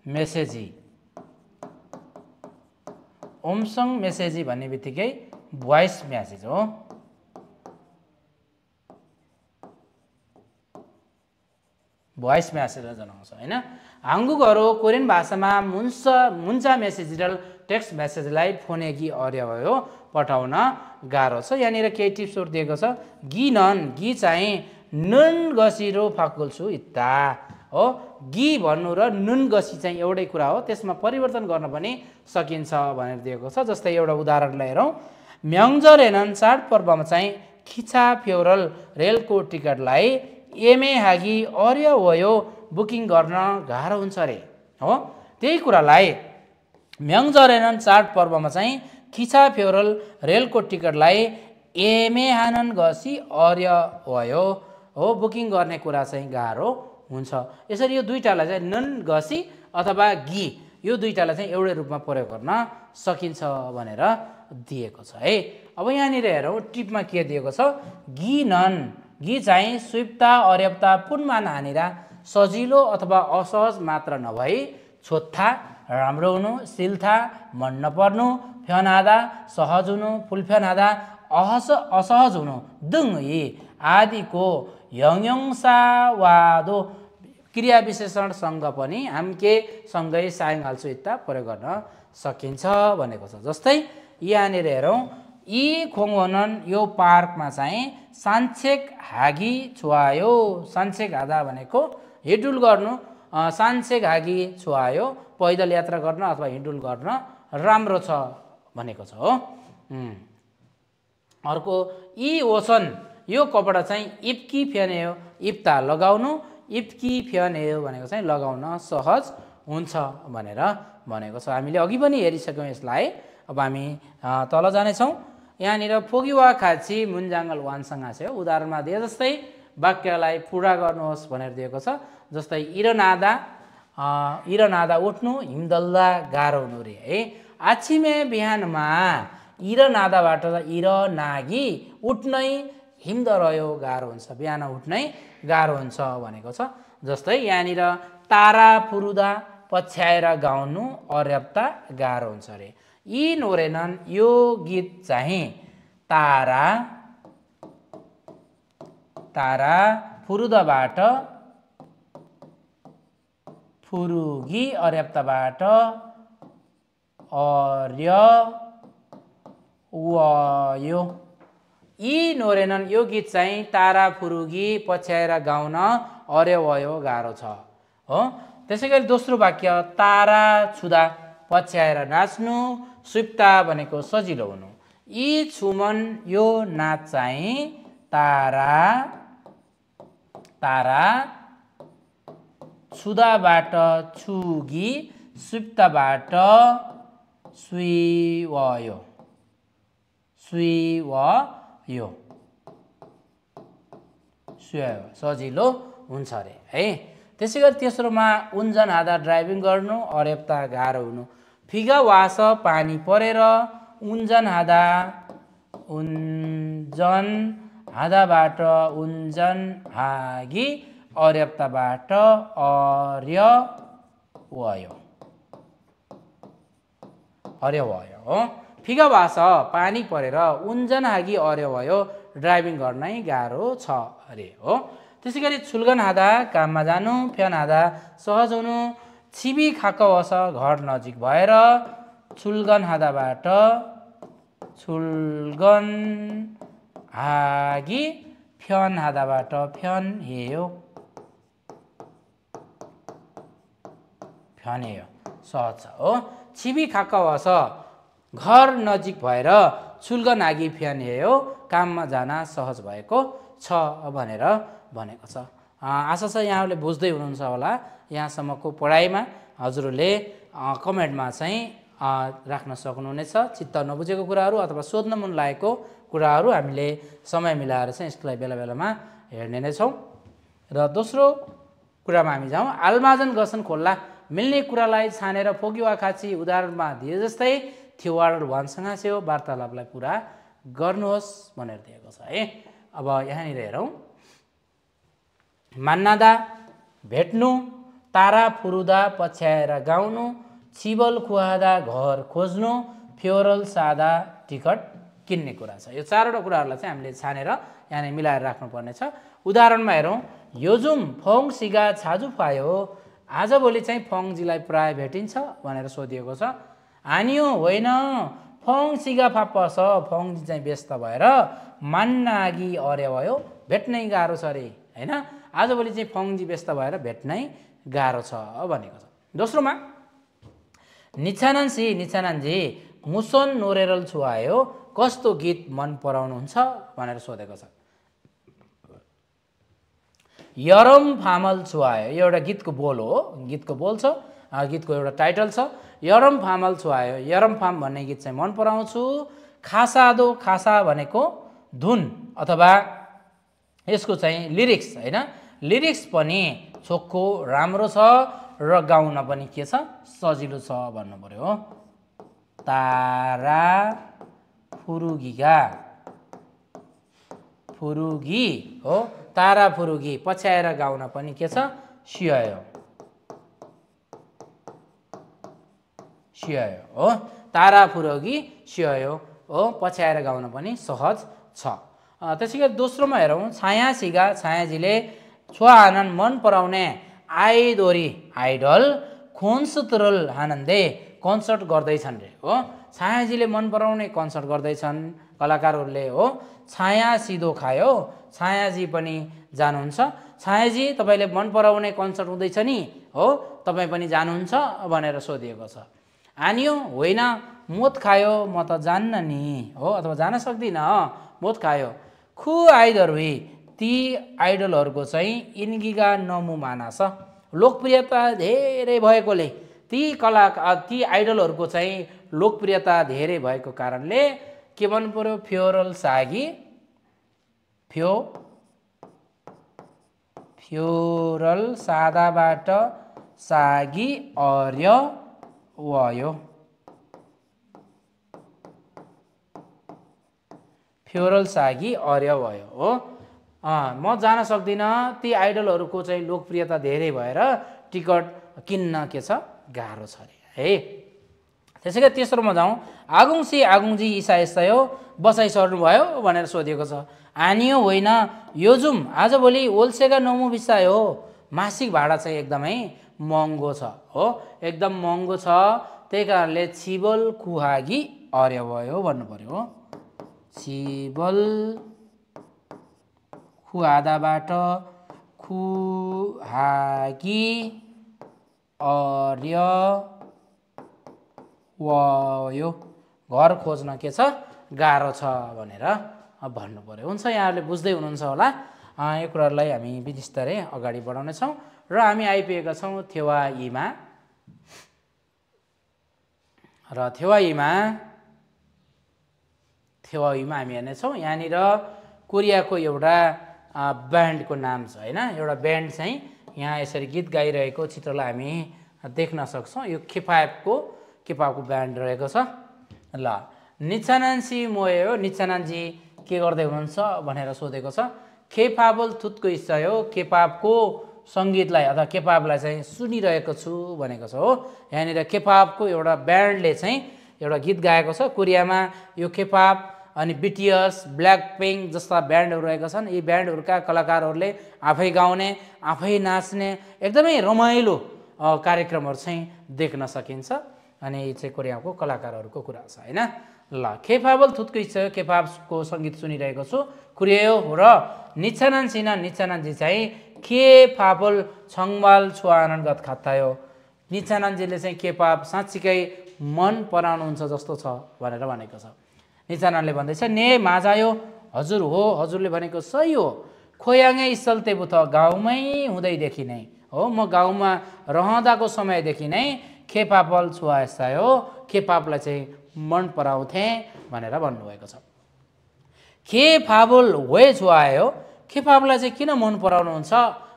मेसेजी, ओमसङ मेसेजी भन्ने बित्तिकै भोइस मेसेज हो। भोइस मेसेज जनाउँछ हैन। हाङ्गुकहरू कोरियन भाषामा मुन्जा मेसेजिरल टेक्स्ट मेसेजलाई फोनेगी अर्य भयो पठाउन गाह्रो छ। यहाँनिर केही टिप्सहरू दिएको छ। गी नन, गी चाहिँ नुन गसिरो फाकुल्छु इत्ता हो। गी भन्नु र नुन गसी चाहिँ एउटै कुरा हो, त्यसमा परिवर्तन गर्न पनि सकिन्छ भनेर दिएको छ। जस्तै एउटा उदाहरणलाई हेरौँ। म्याङ्जरेनन चाडपर्वमा चाहिँ खिचा फ्योरल रेलको टिकटलाई एमे हागी अर्य वयो बुकिङ गर्न गाह्रो हुन्छ अरे हो। त्यही कुरालाई म्याङ्जरेनन चाडपर्वमा चाहिँ खिचा फ्योरल रेलको टिकटलाई एमे हानन गसी अर्य वयो हो, बुकिङ गर्ने कुरा चाहिँ गाह्रो हुन्छ। यसरी यो दुईटालाई चाहिँ नन गसी अथवा गी यो दुईटालाई चाहिँ एउटै रूपमा प्रयोग गर्न सकिन्छ भनेर दिएको छ है। अब यहाँनिर हेरौँ टिपमा के दिएको छ। गी नन, गी चाहिँ सुप्ता अर्याप्ता पुनमा नानेर सजिलो अथवा असहज मात्र नभई छोत्था राम्रो हुनु, सिल्था मन नपर्नु, फ्यानादा सहज हुनु, फुलफ्यानादा असहज हुनु, दुङ यी आदिको यङयङसावादो क्रिया विशेषणसँग पनि हाम्के सँगै साइङ हाल्छु इत्ता प्रयोग गर्न सकिन्छ भनेको छ। जस्तै यहाँनिर हेरौँ, यी खोङहोनन यो पार्कमा चाहिँ सान्छेक हागी छुवायो, सान्छेक हादा भनेको हिँडुल गर्नु, सान्छेक हागी छुवायो पैदल यात्रा गर्न अथवा हिँडुल गर्न राम्रो छ भनेको छ हो। अर्को यी ओसन, यो कपडा चाहिँ इप्की फ्यानेयो, इप्ता लगाउनु, इप्की फ्यानेयो भनेको चाहिँ लगाउन सहज हुन्छ भनेर भनेको छ। हामीले अघि पनि हेरिसक्यौँ यसलाई। अब हामी तल जानेछौँ। यहाँनिर फोगिवा खाची मुन्जाङ्गल वानसँग आयो। उदाहरणमा दिए जस्तै वाक्यलाई पुरा गर्नुहोस् भनेर दिएको छ। जस्तै इरनादा उठ्नु, हिमदल्दा गाह्रो हुनु रे है। आछिमे बिहानमा इरनादाबाट इरनागी उठ्नै हिमद रह्यो गाह्रो हुन्छ, बिहान उठ्नै गाह्रो हुन्छ भनेको छ। जस्तै यहाँनिर तारा फुरुदा पछ्याएर गाउनु अर्याप्ता गाह्रो हुन्छ अरे। यी नोरेनन यो गीत चाहिँ तारा फुरुदाबाट फुरुगी अर्याप्ताबाट अर्य वयो। यी नोरेनन यो गीत चाहिँ तारा फुरुगी पछ्याएर गाउन अर्य वयो गाह्रो छ हो। त्यसै गरी दोस्रो वाक्य तारा छुदा पछ्याएर नाच्नु, सुप्ता भनेको सजिलो हुनु। यी छुमन यो नाच चाहिँ तारा छुदाबाट छुगी, सुप्ताबाट सुइवयो सुइवयो सुइवयो सजिलो हुन्छ अरे है। त्यसै गरी तेस्रोमा उन्जन हादा ड्राइभिङ गर्नु अरेप्ता गाह्रो हुनु। फिगा वास पानी परेर उन्जन हादाबाट उन्जन हागी अरेप्ताबाट अर्य भयो हो। फिगा वास पानी परेर उन्जन हागी अर्य भयो ड्राइभिङ गर्नै गाह्रो छ अरे हो। त्यसै गरी छुल्गन हादा काममा जानु फ्यान हादा सहज हुनु। छिबी खाक वस घर नजिक भएर छुल्गन हादाबाट छुल्गन हागी फ्यान हादाबाट फ्यान हेयो फ्यानेयो सहज छ हो। छिबी खाक वस घर नजिक भएर छुल्गन हागी फ्यान हेयो काममा जान सहज भएको छ भनेर भनेको छ। आशा छ यहाँहरूले बुझ्दै हुनुहुन्छ होला। यहाँसम्मको पढाइमा हजुरहरूले कमेन्टमा चाहिँ राख्न सक्नुहुनेछ चित्त नबुझेको कुराहरू अथवा सोध्न मन लागेको कुराहरू। हामीले समय मिलाएर चाहिँ यसलाई बेला बेलामा हेर्ने नै छौँ। र दोस्रो कुरामा हामी जाउँ। आलमाजन गसन खोल्ला मिल्ने कुरालाई छानेर फोकी वा खाची उदाहरणमा दिए जस्तै थिवार वानसँग सेहो वार्तालापलाई पुरा गर्नुहोस् भनेर दिएको छ है। अब यहाँनिर हेरौँ। मान्नादा भेट्नु तारा फुरुदा पछ्याएर गाउनु छिबल खुवादा घर खोज्नु फ्योरल सादा टिकट किन्ने कुरा छ। यो चारवटा कुराहरूलाई चाहिँ हामीले छानेर यहाँनिर मिलाएर राख्नुपर्ने छ। उदाहरणमा हेरौँ। योजुम फङ सिगा छाजु फायो आजभोलि चाहिँ फङजीलाई प्राय भेटिन्छ भनेर सोधिएको छ। हानियो होइन फङ सिगा फाप्पस फङजी चाहिँ व्यस्त भएर मान्नागी अर्य भयो भेट्नै गाह्रो छ अरे होइन। आजभोलि चाहिँ फङजी व्यस्त भएर भेट्नै गाह्रो छ भनेको छ। दोस्रोमा निछानन्जी मुसन नोरेरल छुवायो कस्तो गीत मन पराउनुहुन्छ भनेर सोधेको छ। यरम फामल छुवायो यो एउटा गीतको बोल हो। गीतको बोल छ गीतको एउटा टाइटल छ यरम फामल छुवायो। यरम फाम भन्ने गीत चाहिँ मन पराउँछु। खासादो खासा भनेको धुन अथवा यसको चाहिँ लिरिक्स होइन। लिरिक्स पनि छोक्को राम्रो छ र गाउन पनि के छ सजिलो छ भन्नु पर्यो हो। तारा फुरुगी हो। तारा फुरुगी पछ्याएर गाउन पनि के छ सियो हो। तारा फुरुगी सियो हो पछ्याएर गाउन पनि सहज छ। त्यसै गरी दोस्रोमा हेरौँ। छाया सिगा छायाजीले छुवा आनन्द मन पराउने आइडल खोन्सुतरल आनन्दे कन्सर्ट गर्दैछन् रे हो। छायाजीले मन पराउने कन्सर्ट गर्दैछन् कलाकारहरूले हो। छाया सिधो खायो छायाजी पनि जानुहुन्छ। छायाजी तपाईँले मन पराउने कन्सर्ट हुँदैछ नि हो तपाईँ पनि जानुहुन्छ भनेर सोधिएको छ। आनियो होइन मोत खायो म त जान्न नि हो अथवा जान सक्दिनँ मोत खायो। खु आइदर हुई ती आइडलहरूको चाहिँ इन्गिगा नमु मानास लोकप्रियता धेरै भएकोले ती आइडलहरूको चाहिँ लोकप्रियता धेरै भएको कारणले के भन्नु पर्यो फ्योरल सागी फ्योरल सादाबाट सागी अर्य वयो। फ्योरल सागी अर्य भयो हो। म जान सक्दिनँ ती आइडलहरूको चाहिँ लोकप्रियता धेरै भएर टिकट किन्न के छ गाह्रो छ अरे है। त्यसै गरी तेस्रोमा जाउँ। आगुङजी इसा यस्तै हो बसाइ सर्नुभयो भनेर सोधिएको छ। आनियो होइन योजुम आजभोलि ओल्सेगा नमु बिसाय हो मासिक भाडा चाहिँ एकदमै महँगो छ हो एकदम महँगो छ। त्यही कारणले छिबल खुहागी अर्य भयो भन्नु पर्यो हो। छिबल खुआदाबाट खुहागी अर्य वयो घर खोज्न के छ गाह्रो छ भनेर भन्नु पर्यो। हुन्छ यहाँहरूले बुझ्दै हुनुहुन्छ होला। यो कुराहरूलाई हामी बिस्तारै अगाडि बढाउनेछौँ र हामी आइपुगेका छौँ थेवा ईमा। र थेवाईमा हामी हेर्नेछौँ यहाँनिर कोरियाको एउटा ब्यान्डको नाम छ होइन। एउटा ब्यान्ड चाहिँ यहाँ यसरी गीत गाइरहेको चित्रलाई हामी देख्न सक्छौँ। यो केपाबको ब्यान्ड रहेको छ। ल निचानान्सी मोए हो, निचानान्जी के गर्दै हुनुहुन्छ भनेर सोधेको छ। केपाबल थुत्को इच्छा हो, केपाबको सङ्गीतलाई अथवा केपाबलाई चाहिँ सुनिरहेको छु भनेको छ हो। यहाँनिर केपाबको एउटा ब्यान्डले चाहिँ एउटा गीत गाएको छ। कोरियामा यो केपाब अनि बिटिएस, ब्ल्याक पिङ्क जस्ता ब्यान्डहरू रहेका छन्। यी ब्यान्डहरूका कलाकारहरूले आफै गाउने, आफै नाच्ने एकदमै रमाइलो कार्यक्रमहरू चाहिँ देख्न सकिन्छ। अनि यी चाहिँ कोरियाको कलाकारहरूको कुरा छ होइन। ल केपाबल थुत्को इच्छा केपाबको सङ्गीत सुनिरहेको छु कुरियो हो र निचानान्जी चाहिँ केपाबल छङमाल छुवानगत खातायो। निचानान्जीले चाहिँ केपाब साँच्चीकै मन पराउनुहुन्छ जस्तो छ भनेर भनेको छ। निचानानले भन्दैछ ने माझायो, हजुर हो, हजुरले भनेको सही हो। खोयाङे स्थलते बुथ गाउँमै हुँदैदेखि नै हो, म गाउँमा रहँदाको समयदेखि नै केपाबल छुवायो, केपाबलाई चाहिँ मन पराउँथे भनेर भन्नुभएको छ। केपाबल वे छुवायो, केपाबलाई चाहिँ किन मन पराउनुहुन्छ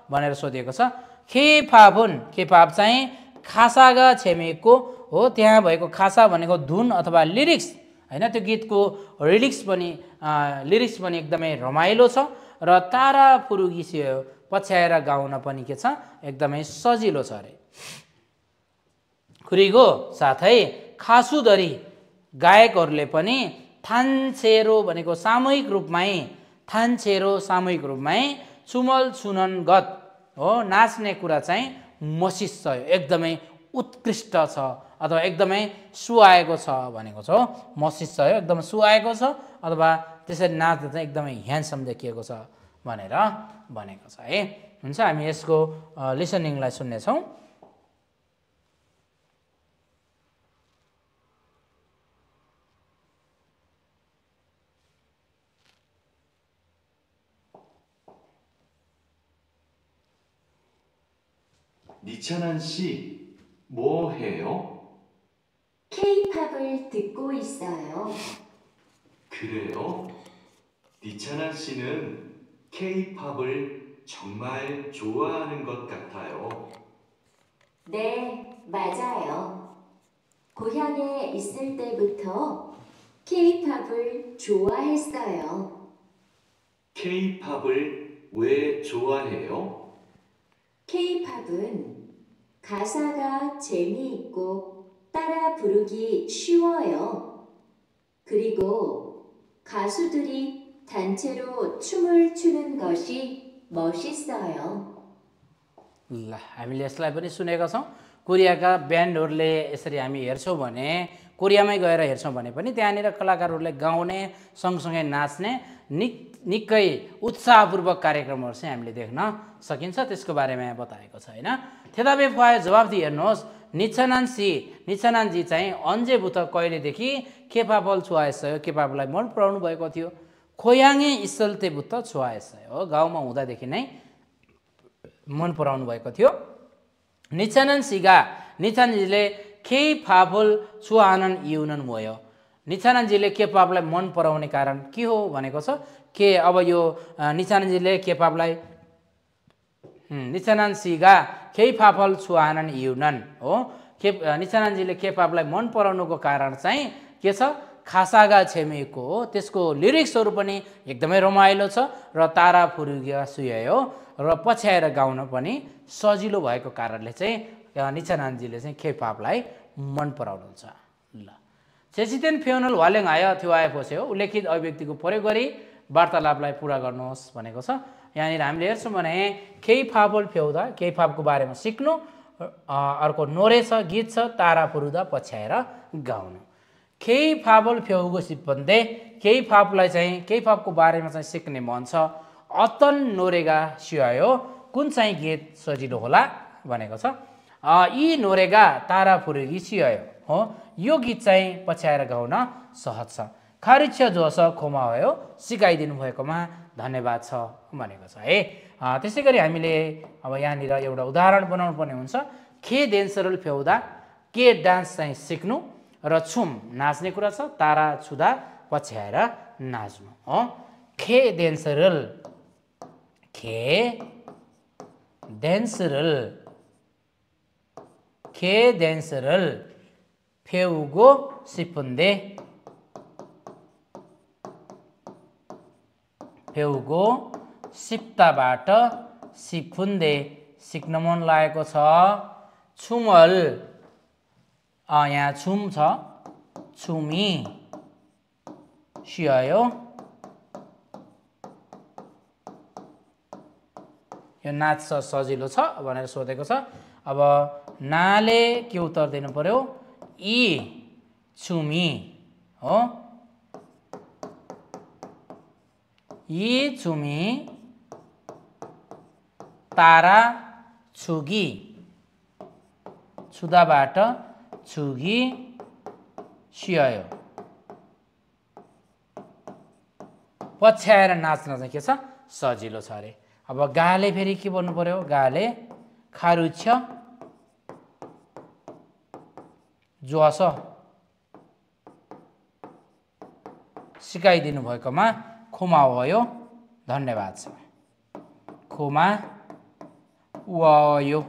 भनेर सोधिएको छ। केपाब चाहिँ खासागा छेमेको हो, त्यहाँ भएको खासा भनेको धुन अथवा लिरिक्स होइन। त्यो गीतको लिरिक्स पनि एकदमै रमाइलो छ र तारा फुरुगिसियो पछ्याएर गाउन पनि के छ एकदमै सजिलो छ अरे। खुरीगो साथै खासुदरी गायकहरूले पनि थान्छेरो भनेको सामूहिक रूपमै चुमल छुननगत हो नाच्ने कुरा चाहिँ मसिस एकदमै उत्कृष्ट छ अथवा एकदमै सुहाएको छ भनेको छ। मसिस एकदम सुहाएको छ अथवा त्यसरी नाच्दा चाहिँ एकदमै ह्यान्डसम देखिएको छ भनेर भनेको छ है। हुन्छ, हामी यसको लिसनिङलाई सुन्नेछौँ। 니찬한 씨, 뭐 해요? K-팝을 듣고 있어요. 그래요? 니찬한 씨는 K-팝을 정말 좋아하는 것 같아요. 네, 맞아요. 고향에 있을 때부터 K-팝을 좋아했어요. K-팝을 왜 좋아해요? K-팝은 가사가 재미있고 따라 부르기 쉬워요. 그리고 가수들이 단체로 춤을 추는 것이 멋있어요. ल हामीले यसलाई पनि सुनेका छौँ। कोरियाका ब्यान्डहरूले यसरी हामी हेर्छौँ भने, कोरियामै गएर हेर्छौँ भने पनि त्यहाँनिर कलाकारहरूले गाउने सँगसँगै नाच्ने निकै उत्साहपूर्वक कार्यक्रमहरू चाहिँ हामीले देख्न सकिन्छ। त्यसको बारेमा यहाँ बताएको छ होइन। थेदाबे फुवायो जवाफ दिइहेर्नुहोस्। निचानान्जी चाहिँ अन्जेभूत कहिलेदेखि केपाबल छुवाएसयो, केपाबलाई मन पराउनु भएको थियो। खोयाङे स्थलतेभूत छुवाएसयो हो, गाउँमा हुँदादेखि नै मन पराउनु भएको थियो। निचानान्जीले केपाबल छुवानन इउनन मोयो। निचानान्जीले केपाबलाई मन पराउने कारण के हो भनेको छ। के अब यो निचानान्जीले निचानान्सीगा केपाबल छुवानन इउनन हो, निचानान्जीले केपाबलाई मन पराउनुको कारण चाहिँ के छ, खासागा छेमेको हो, त्यसको लिरिक्सहरू पनि एकदमै रमाइलो छ र तारा फुरुगिया सुयो र पछ्याएर गाउन पनि सजिलो भएको कारणले चाहिँ निचानान्जीले चाहिँ केपाबलाई मन पराउनुहुन्छ। ल चेचितेन फेउनल वालेङ आयो थियो आएपछि हो, उल्लेखित अभिव्यक्तिको प्रयोग गरी वार्तालापलाई पुरा गर्नुहोस् भनेको छ। यहाँनिर हामीले हेर्छौँ भने केपाबल फेउदा केपाबको बारेमा सिक्नु, अर्को नोरे छ गीत छ, तारा फुरुदा पछ्याएर गाउनु। केपाबल फेउगो सिपन्दै केपाबलाई चाहिँ केपाबको बारेमा चाहिँ सिक्ने मन छ। अतन नोरेगा सियायो, कुन चाहिँ गीत सजिलो होला भनेको छ। यी नोरेगा तारा फुरुगी सियायो हो, यो गीत चाहिँ पछ्याएर गाउन सहज छ। खारिछ जोस खोमा भयो, सिकाइदिनु भएकोमा धन्यवाद छ भनेको छ है। त्यसै गरी हामीले अब यहाँनिर एउटा उदाहरण बनाउनु पर्ने हुन्छ। के डेन्सरल फेउदा के डान्स चाहिँ सिक्नु र छुम नाच्ने कुरा छ, तारा छुदा पछ्याएर नाच्नु हो। खे डेन्सरल, खे डेन्सरल, खे डेन्सरल, फेउगो सिपुन्दे, फेउगो सिप्ताबाट सिफुन्दे सिक्न मन लागेको छ। छुमल, यहाँ छुम छ, छुमी सियायो, यो नाच सजिलो छ भनेर सोधेको छ। अब नाले के उत्तर दिनु पर्यो? इ छुमी हो, इ छुमी तारा छुगी, छुदाबाट छुगी सियायो। पछ्याएर नाच्न चाहिँ के छ? सजिलो छ अरे। अब गाले फेरि के भन्नु पर्यो? गाले खारुछ जोस सिकाइदिनु भएकोमा खुमा भयो, धन्यवाद छ। खुमा वायो,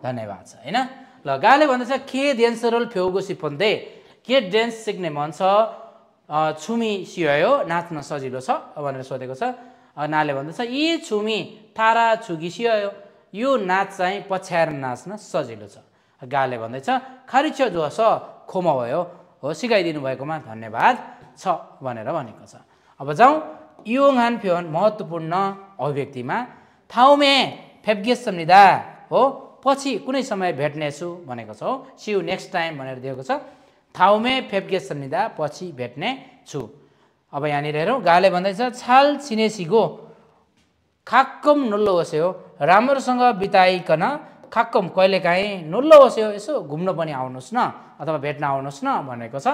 धन्यवाद छ हैन। ल गाले भन्दैछ के डेन्सरल फेउगो सिफुन्दे, के डेन्स सिक्ने मन छ, छुमी सियायो नाच्न सजिलो छ भनेर सोधेको छ। नाले भन्दैछ यी छुमी तारा छुगी सियायो, यो नाच चाहिँ पछ्याएर नाच्न सजिलो छ। गाले भन्दैछ खारिछ जोस खोमा भयो हो, सिकाइदिनु भएकोमा धन्यवाद छ भनेर भनेको छ। अब जाउँ योङहान फ्योन महत्त्वपूर्ण अभिव्यक्तिमा। थाउमे फेब्गेसम्निदा हो, पछि कुनै समय भेट्नेछु भनेको छ हो। सी यु नेक्स्ट टाइम भनेर दिएको छ। थाउमे फेब्गेसम्निदा पछि भेट्ने छु। अब यहाँनिर हेरौँ, गाले भन्दैछ छाल छिनेसीगो खाक्कम नुल्लो बस्यो, राम्रोसँग बिताइकन खाक्कम कहिलेकाहीँ नुल्लो बस्यो, यसो घुम्न पनि आउनुहोस् न अथवा भेट्न आउनुहोस् न भनेको छ।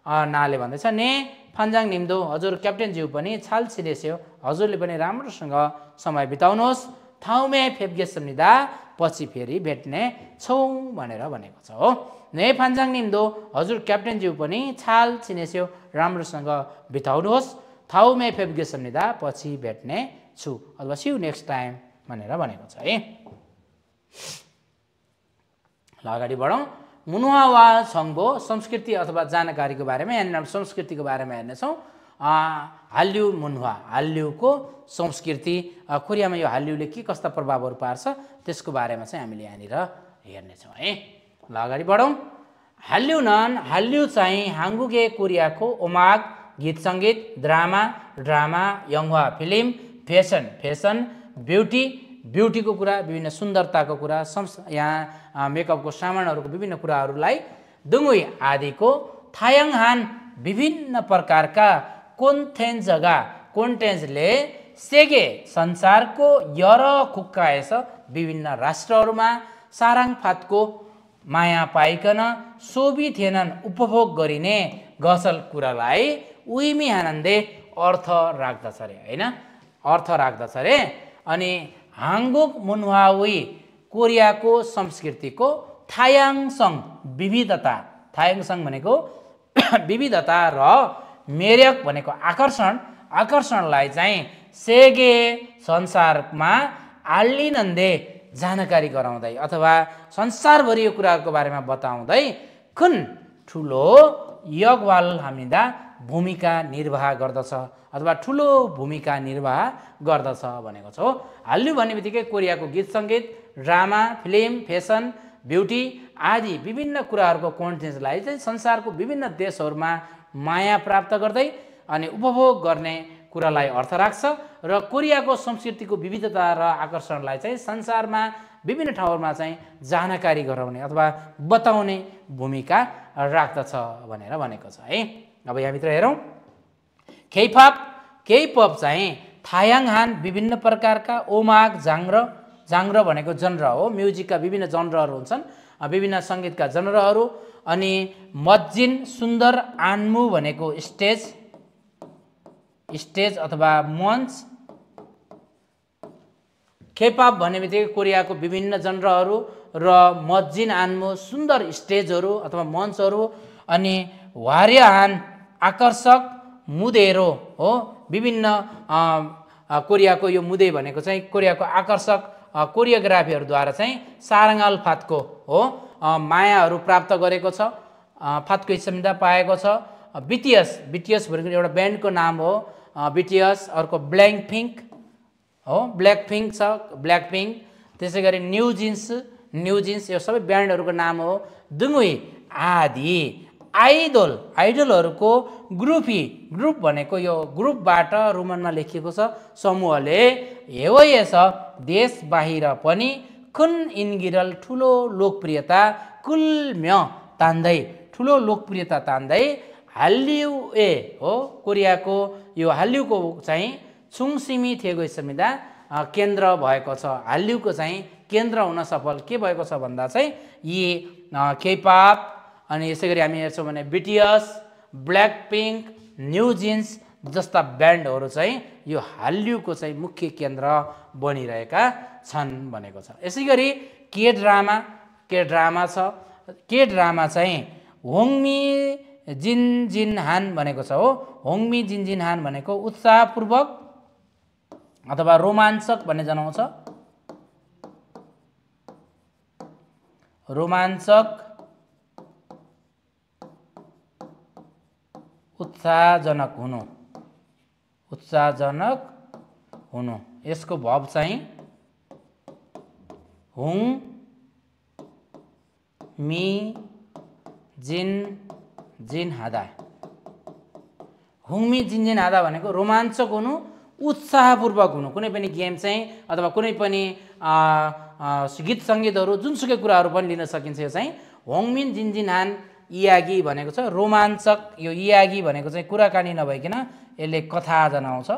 नाले भन्दैछ ने फान्जाङ निम्दो, हजुर क्याप्टेनज्यू पनि छाल छिनेस्यो, हजुरले पनि राम्रोसँग समय बिताउनुहोस्। थाउमे फेब्गेसम्निदा पछि फेरि भेट्ने छौँ भनेर भनेको छ हो। ने फान्जाङ निम्दो, हजुर क्याप्टेनज्यू पनि छाल छिनेस्यो, राम्रोसँग बिताउनुहोस्। थाउमे फेब्गेसम्निदा पछि भेट्ने छु अथवा सी यु नेक्स्ट टाइम भनेर भनेको छ है। ल अगाडि बढौँ। मुनुवा वा छङ्बो संस्कृति अथवा जानकारीको बारेमा, यहाँनिर संस्कृतिको बारेमा हेर्नेछौँ। हाल्यु मुनुवा, हाल्युको संस्कृति, कोरियामा यो हाल्युले के कस्ता प्रभावहरू पार्छ त्यसको बारेमा चाहिँ हामीले यहाँनिर हेर्नेछौँ है। ल अगाडि बढौँ। हाल्यु नन, हाल्यु चाहिँ हाङ्गुगे कोरियाको ओमाग गीत सङ्गीत, ड्रामा यङ्वा फिल्म, फेसन ब्युटी, ब्युटीको कुरा, विभिन्न सुन्दरताको कुरा, यहाँ मेकअपको सामानहरूको विभिन्न कुराहरूलाई, दुङ्गुई आदिको, थायाङहान विभिन्न प्रकारका कोन्टेन्जले सेगे संसारको यर खुक्काएछ विभिन्न राष्ट्रहरूमा साराङफातको माया पाइकन सोभी थिएनन् उपभोग गरिने गसल कुरालाई उइमी आनन्दे अर्थ राख्दछ अरे होइन, अर्थ राख्दछ अरे। अनि हाङ्गुक मुन्हाउई कोरियाको संस्कृतिको थायाङसँग विविधता, थायाङसँग भनेको विविधता र मेरक भनेको आकर्षणलाई चाहिँ सेगे संसारमा आल्लिनन्दे जानकारी गराउँदै अथवा संसारभरि यो कुराहरूको बारेमा बताउँदै कुन ठुलो यगवाल हामीदा भूमिका निर्वाह गर्दछ अथवा ठुलो भूमिका निर्वाह गर्दछ भनेको छ हो। हाल्यु भन्ने बित्तिकै कोरियाको गीत सङ्गीत, ड्रामा, फिल्म, फेसन, ब्युटी आदि विभिन्न कुराहरूको कन्टेन्टलाई चाहिँ संसारको विभिन्न देशहरूमा माया प्राप्त गर्दै अनि उपभोग गर्ने कुरालाई अर्थ राख्छ र कोरियाको संस्कृतिको विविधता र आकर्षणलाई चाहिँ संसारमा विभिन्न ठाउँहरूमा चाहिँ जानकारी गराउने अथवा बताउने भूमिका राख्दछ भनेर भनेको छ है। अब यहाँभित्र हेरौँ, केपअप चाहिँ थायाङहान विभिन्न प्रकारका ओमाग जाङ्र भनेको जनर हो, म्युजिकका विभिन्न जनरहरू हुन्छन्, विभिन्न सङ्गीतका जनरहरू। अनि मज्जिन सुन्दर आन्मु भनेको स्टेज अथवा मञ्च। केपअप भन्ने बित्तिकै कोरियाको विभिन्न जनरहरू र मज्जिन आन्मु सुन्दर स्टेजहरू अथवा मञ्चहरू अनि वार्याहान आकर्षक मुदेरो हो। विभिन्न कोरियाको यो मुदे भनेको चाहिँ कोरियाको आकर्षक कोरियोग्राफीहरूद्वारा चाहिँ सारङ्गाल फातको हो मायाहरू प्राप्त गरेको छ, फातको इच्छा पाएको छ। बिटिएस भनेको एउटा ब्यान्डको नाम हो बिटिएस। अर्को ब्ल्याकपिङ्क हो, ब्ल्याकपिङ्क छ, ब्ल्याकपिङ्क। त्यसै गरी न्यू जिन्स यो सबै ब्यान्डहरूको नाम हो। दुङ्गुई आदि आइडलहरूको ग्रुप भनेको यो ग्रुपबाट रोमनमा लेखिएको छ समूहले हेवयस देश बाहिर पनि खुन इन्गिरल ठुलो लोकप्रियता तान्दै हाल्युए हो कोरियाको यो हाल्युको चाहिँ छुङसिमी थिएको संविधा केन्द्र भएको छ। हाल्युको चाहिँ केन्द्र हुन सफल के भएको छ भन्दा चाहिँ यी केपअप अनि यसै गरी हामी हेर्छौँ भने बिटिएस, ब्ल्याकपिङ्क, न्यू जिन्स जस्ता ब्यान्डहरू चाहिँ यो हाल्युको चाहिँ मुख्य केन्द्र बनिरहेका छन् भनेको छ। यसै गरी के ड्रामा छ। के ड्रामा चाहिँ होङमी जिनजिनहान भनेको छ हो। होङमी जिनजिनहान भनेको उत्साहपूर्वक अथवा रोमाञ्चक भन्ने जनाउँछ। रोमाञ्चक उत्साहजनक हुनु। यसको भव चाहिँ हुङ मी जिन हादा। हुङमी जिन हादा भनेको रोमाञ्चक हुनु, उत्साहपूर्वक हुनु। कुनै पनि गेम चाहिँ अथवा कुनै पनि गीत सङ्गीतहरू जुनसुकै कुराहरू पनि लिन सकिन्छ। यो चाहिँ होङमिन जिनजिनहान इयागी भनेको छ रोमाञ्चक। यो इयागी भनेको चाहिँ कुराकानी नभइकन यसले कथा जनाउँछ।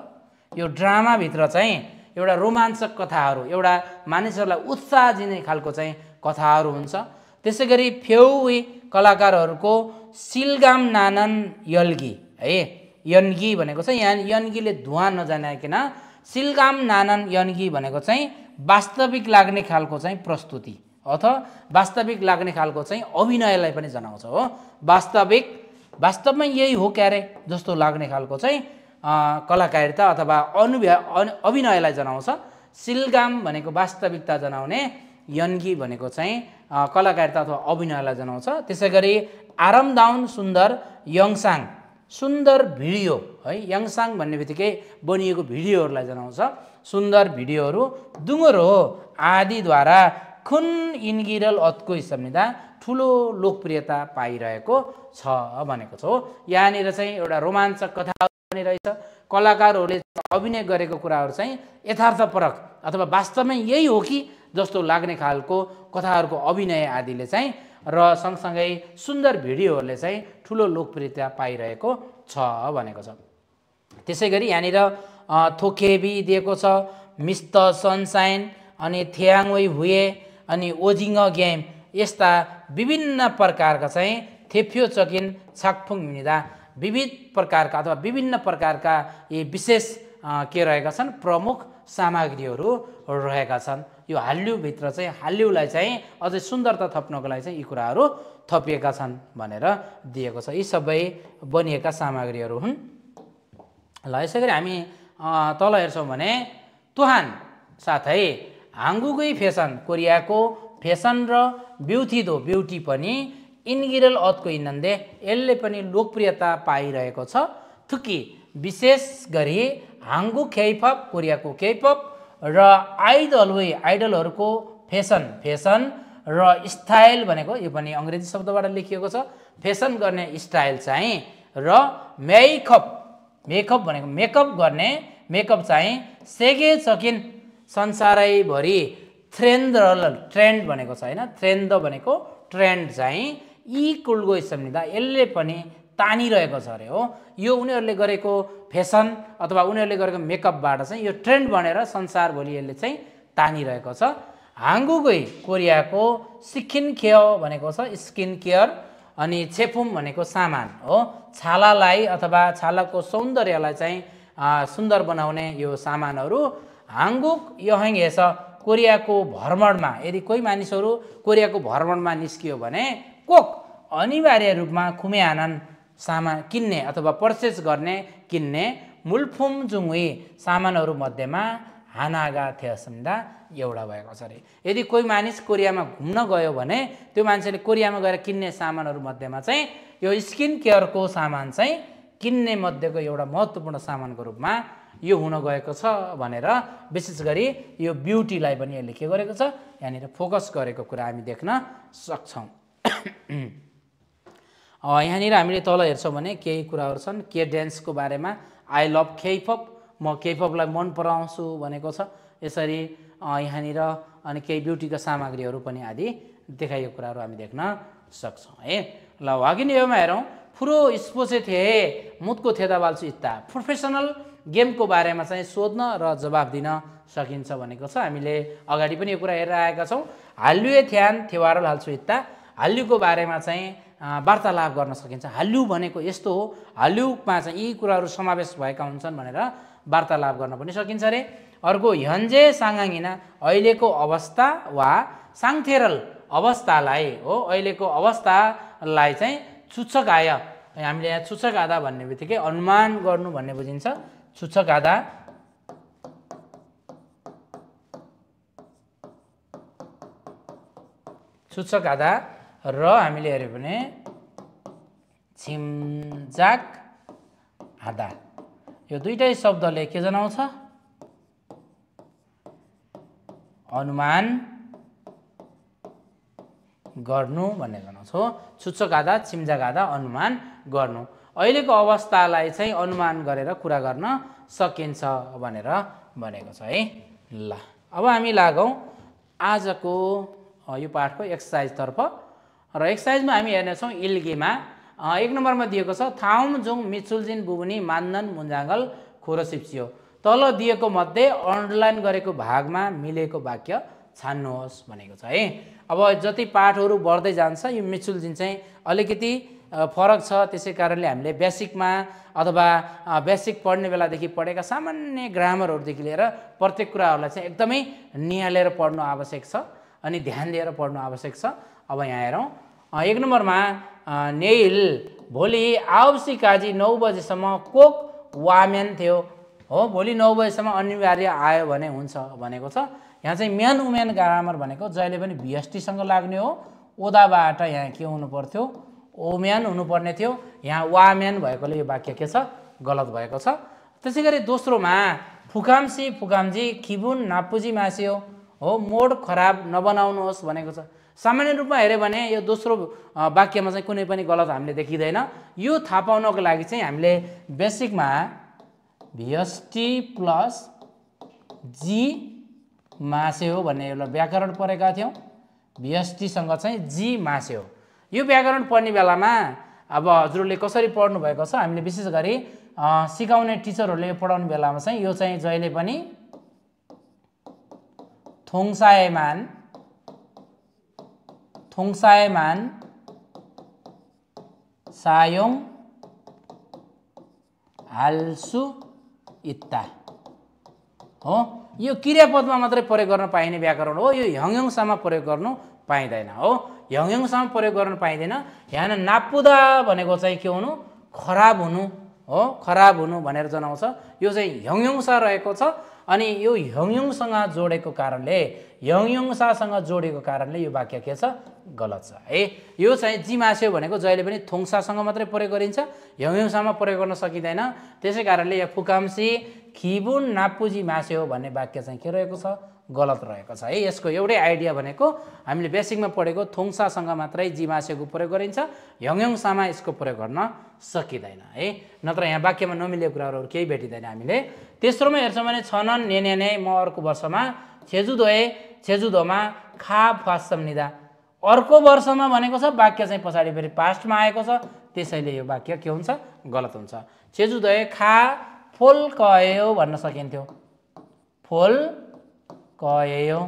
यो ड्रामाभित्र चाहिँ एउटा रोमाञ्चक कथाहरू, एउटा मानिसहरूलाई उत्साह दिने खालको चाहिँ कथाहरू हुन्छ। त्यसै गरी फेउई कलाकारहरूको सिलगाम नानन यल्गी है। यन्गी भनेको चाहिँ यहाँ यन्गीले धुवा नजानाइकन सिलगाम नानन यन्गी भनेको चाहिँ वास्तविक लाग्ने खालको चाहिँ प्रस्तुति अथवा वास्तविक लाग्ने खालको चाहिँ अभिनयलाई पनि जनाउँछ हो। वास्तवमा यही हो क्यारे जस्तो लाग्ने खालको चाहिँ कलाकारिता अथवा अभिनयलाई जनाउँछ। सिलगाम भनेको वास्तविकता जनाउने, यन्गी भनेको चाहिँ कलाकारिता अथवा अभिनयलाई जनाउँछ। त्यसै गरी आरामदाउन सुन्दर यङसाङ सुन्दर भिडियो है। यङसाङ भन्ने बित्तिकै बनिएको भिडियोहरूलाई जनाउँछ। सुन्दर भिडियोहरू दुङ्गरो आदिद्वारा खुन इन्गिरल अतको संविधा ठुलो लोकप्रियता पाइरहेको छ भनेको छ हो। यहाँनिर चाहिँ एउटा रोमाञ्चक कथा पनि रहेछ। कलाकारहरूले अभिनय गरेको कुराहरू चाहिँ यथार्थपरक अथवा वास्तवमै यही हो कि जस्तो लाग्ने खालको कथाहरूको अभिनय आदिले चाहिँ र सँगसँगै सुन्दर भिडियोहरूले चाहिँ ठुलो लोकप्रियता पाइरहेको छ भनेको छ। त्यसै गरी यहाँनिर थोकेबी दिएको छ, मिस्त सनसाइन अनि थ्याङवे हुए अनि ओजिङ गेम यस्ता विभिन्न प्रकारका चाहिँ थेप्यो चकिन छाकफुङ मिनिदा विविध प्रकारका अथवा विभिन्न प्रकारका यी विशेष के रहेका छन् प्रमुख सामग्रीहरू रहेका छन्। यो हाल्युभित्र चाहिँ हाल्युलाई चाहिँ अझै सुन्दरता थप्नको लागि चाहिँ यी कुराहरू थपिएका छन् भनेर दिएको छ। यी सबै बनिएका सामग्रीहरू हुन्। ल यसै गरी हामी तल हेर्छौँ भने तुहान साथै हाङ्गुकै फेसन कोरियाको फेसन र ब्युटी पनि इन्गिरल अतको इनन्दे यसले पनि लोकप्रियता पाइरहेको छ। थुकी विशेष गरी हाङ्गु केपअप कोरियाको केपअप र आइडलहरूको फेसन र स्टाइल भनेको यो पनि अङ्ग्रेजी शब्दबाट लेखिएको छ। फेसन गर्ने स्टाइल चाहिँ र मेकअप भनेको मेकअप चाहिँ सेगे सकिन संसारैभरि ट्रेन्ड भनेको छ होइन। ट्रेन्ड भनेको ट्रेन्ड चाहिँ यी कुल्गो संविधा यसले पनि तानिरहेको छ अरे हो। यो उनीहरूले गरेको फेसन अथवा उनीहरूले गरेको मेकअपबाट चाहिँ यो ट्रेन्ड बनेर संसारभरि यसले चाहिँ तानिरहेको छ। हाङ्गुकै कोरियाको स्किन केयर भनेको छ स्किन केयर अनि छेफुम भनेको सामान हो। छालालाई अथवा छालाको सौन्दर्यलाई चाहिँ सुन्दर बनाउने यो सामानहरू हाङ्गुक यहङ हेस कोरियाको भ्रमणमा यदि कोही मानिसहरू कोरियाको भ्रमणमा निस्कियो भने अनिवार्य रूपमा खुमे आनन सामान किन्ने अथवा पर्चेस गर्ने किन्ने मुल्फुम जुङुई सामानहरू मध्येमा हानागा थिएसम्दा एउटा भएको छ अरे। यदि कोही मानिस कोरियामा घुम्न गयो भने त्यो मान्छेले कोरियामा गएर किन्ने सामानहरू मध्येमा चाहिँ यो स्किन केयरको सामान चाहिँ किन्ने मध्येको एउटा महत्त्वपूर्ण सामानको रूपमा यो हुन गएको छ भनेर विशेष गरी यो ब्युटीलाई पनि यसले के गरेको छ यहाँनिर फोकस गरेको कुरा हामी देख्न सक्छौँ। यहाँनिर हामीले तल हेर्छौँ भने केही कुराहरू छन्। के डान्सको बारेमा आई लभ केपअप, म केपअपलाई मन पराउँछु भनेको छ। यसरी यहाँनिर अनि केही ब्युटीका सामग्रीहरू पनि आदि देखाइएको कुराहरू हामी देख्न सक्छौँ है। ल वागिन योमा हेरौँ फुरो स्पोसे थिए मुदको थेदा बाल्छु इत्ता प्रोफेसनल गेमको बारेमा चाहिँ सोध्न र जवाफ दिन सकिन्छ भनेको छ। हामीले अगाडि पनि यो कुरा हेरेर आएका छौँ। हाल्युए थ्यान थेवारल हाल्छु इत्ता हाल्युको बारेमा चाहिँ वार्तालाप गर्न सकिन्छ। हाल्यु भनेको यस्तो हो, हाल्युमा चाहिँ यी कुराहरू समावेश भएका हुन्छन् भनेर वार्तालाप गर्न पनि सकिन्छ अरे। अर्को हन्जे साङ्गाङ्गिना अहिलेको अवस्था वा साङथेरल अवस्थालाई हो, अहिलेको अवस्थालाई चाहिँ सूचक आय हामीले यहाँ सूचक आधा भन्ने बित्तिकै अनुमान गर्नु भन्ने बुझिन्छ। सूचक आधा सूचक आधा र हामीले हेऱ्यो भने छिमजाक आधा यो दुईटै शब्दले के जनाउँछ अनुमान गर्नु भन्ने जनाउँछ हो। सूचक आधा छिमजाक आधा अनुमान गर्नु अहिलेको अवस्थालाई चाहिँ अनुमान गरेर कुरा गर्न सकिन्छ भनेर भनेको छ है। ल अब हामी लागौँ आजको यो पाठको एक्सर्साइजतर्फ र एक्सर्साइजमा हामी हेर्नेछौँ इल्गेमा 1 नम्बरमा दिएको छ थाउम जुङ मिचुल्जिन बुबुनी मान्दन मुन्जाङ्गल खोरो सिप्सियो। तल दिएको मध्ये अन्डरलाइन गरेको भागमा मिलेको वाक्य छान्नुहोस् भनेको छ है। अब जति पाठहरू बढ्दै जान्छ यो मिचुल्जिन चाहिँ अलिकति फरक छ, त्यसै कारणले हामीले बेसिकमा अथवा बेसिक पढ्ने बेलादेखि पढेका सामान्य ग्रामरहरूदेखि लिएर प्रत्येक कुराहरूलाई चाहिँ एकदमै निहालेर पढ्नु आवश्यक छ अनि ध्यान दिएर पढ्नु आवश्यक छ। अब यहाँ हेरौँ 1 नम्बरमा नेइल भोलि आवसी काजी 9 बजेसम्म कोक वामेन थियो हो। भोलि 9 बजेसम्म अनिवार्य आयो भने हुन्छ भनेको छ। यहाँ चाहिँ म्यान उमेन ग्रामर भनेको जहिले पनि भिएसटीसँग लाग्ने हो। ओदाबाट यहाँ के हुनु पर्थ्यो ओम्यान हुनुपर्ने थियो, यहाँ वाम्यान भएकोले यो वाक्य के छ गलत भएको छ। त्यसै गरी दोस्रोमा फुकाम्सी फुकाम्जी खिबुन नापुजी मासियो हो, मोड खराब नबनाउनुहोस् भनेको छ। सामान्य रूपमा हेऱ्यो भने यो दोस्रो वाक्यमा चाहिँ कुनै पनि गलत हामीले देखिँदैन। यो थाहा पाउनको लागि चाहिँ हामीले बेसिकमा भिएसटी प्लस जी मास्यो भन्ने एउटा व्याकरण पढेका थियौँ। भिएसटीसँग चाहिँ जी मास्यो यो व्याकरण पढ्ने बेलामा अब हजुरले कसरी पढ्नु भएको छ हामीले विशेष गरी सिकाउने टिचरहरूले पढाउने बेलामा चाहिँ यो चाहिँ जहिले पनि थोङसायमान सायोङ हाल्सु इत्ता हो। यो क्रियापदमा मात्रै प्रयोग गर्न पाइने व्याकरण हो। यो ह्यङयङसामा प्रयोग गर्नु पाइँदैन हो। ह्यङयङसामा प्रयोग गर्न पाइँदैन। यहाँ नापुदा भनेको चाहिँ के हुनु खराब हुनु हो, खराब हुनु भनेर जनाउँछ। यो चाहिँ ह्यङयङसा रहेको छ अनि यो ह्यङयङसँग जोडेको कारणले ह्यङयङसासँग जोडेको कारणले यो वाक्य के छ गलत छ है। यो चाहिँ जिमास्यो भनेको जहिले पनि थोङसासँग मात्रै प्रयोग गरिन्छ, ह्यङयङसामा प्रयोग गर्न सकिँदैन। त्यसै कारणले यो फुकाम्सी खिबुन नापुजी मास्यो भन्ने वाक्य चाहिँ के रहेको छ गलत रहेको छ है। यसको एउटै आइडिया भनेको हामीले बेसिकमा पढेको थोङसासँग मात्रै जिमास्योको प्रयोग गरिन्छ, ह्यङयङसामा यसको प्रयोग गर्न सकिँदैन है। नत्र यहाँ वाक्यमा नमिलेको कुराहरू केही भेटिँदैन हामीले। तेस्रोमा हेर्छौँ भने छनन नेने म अर्को वर्षमा छेजुदोमा खा फास्सम्निदा अर्को वर्षमा भनेको छ वाक्य चाहिँ पछाडि फेरि पास्टमा आएको छ, त्यसैले यो वाक्य के हुन्छ गलत हुन्छ। छेजुदोए खा फोल कयो भन्न सकिन्थ्यो, फोल कयो।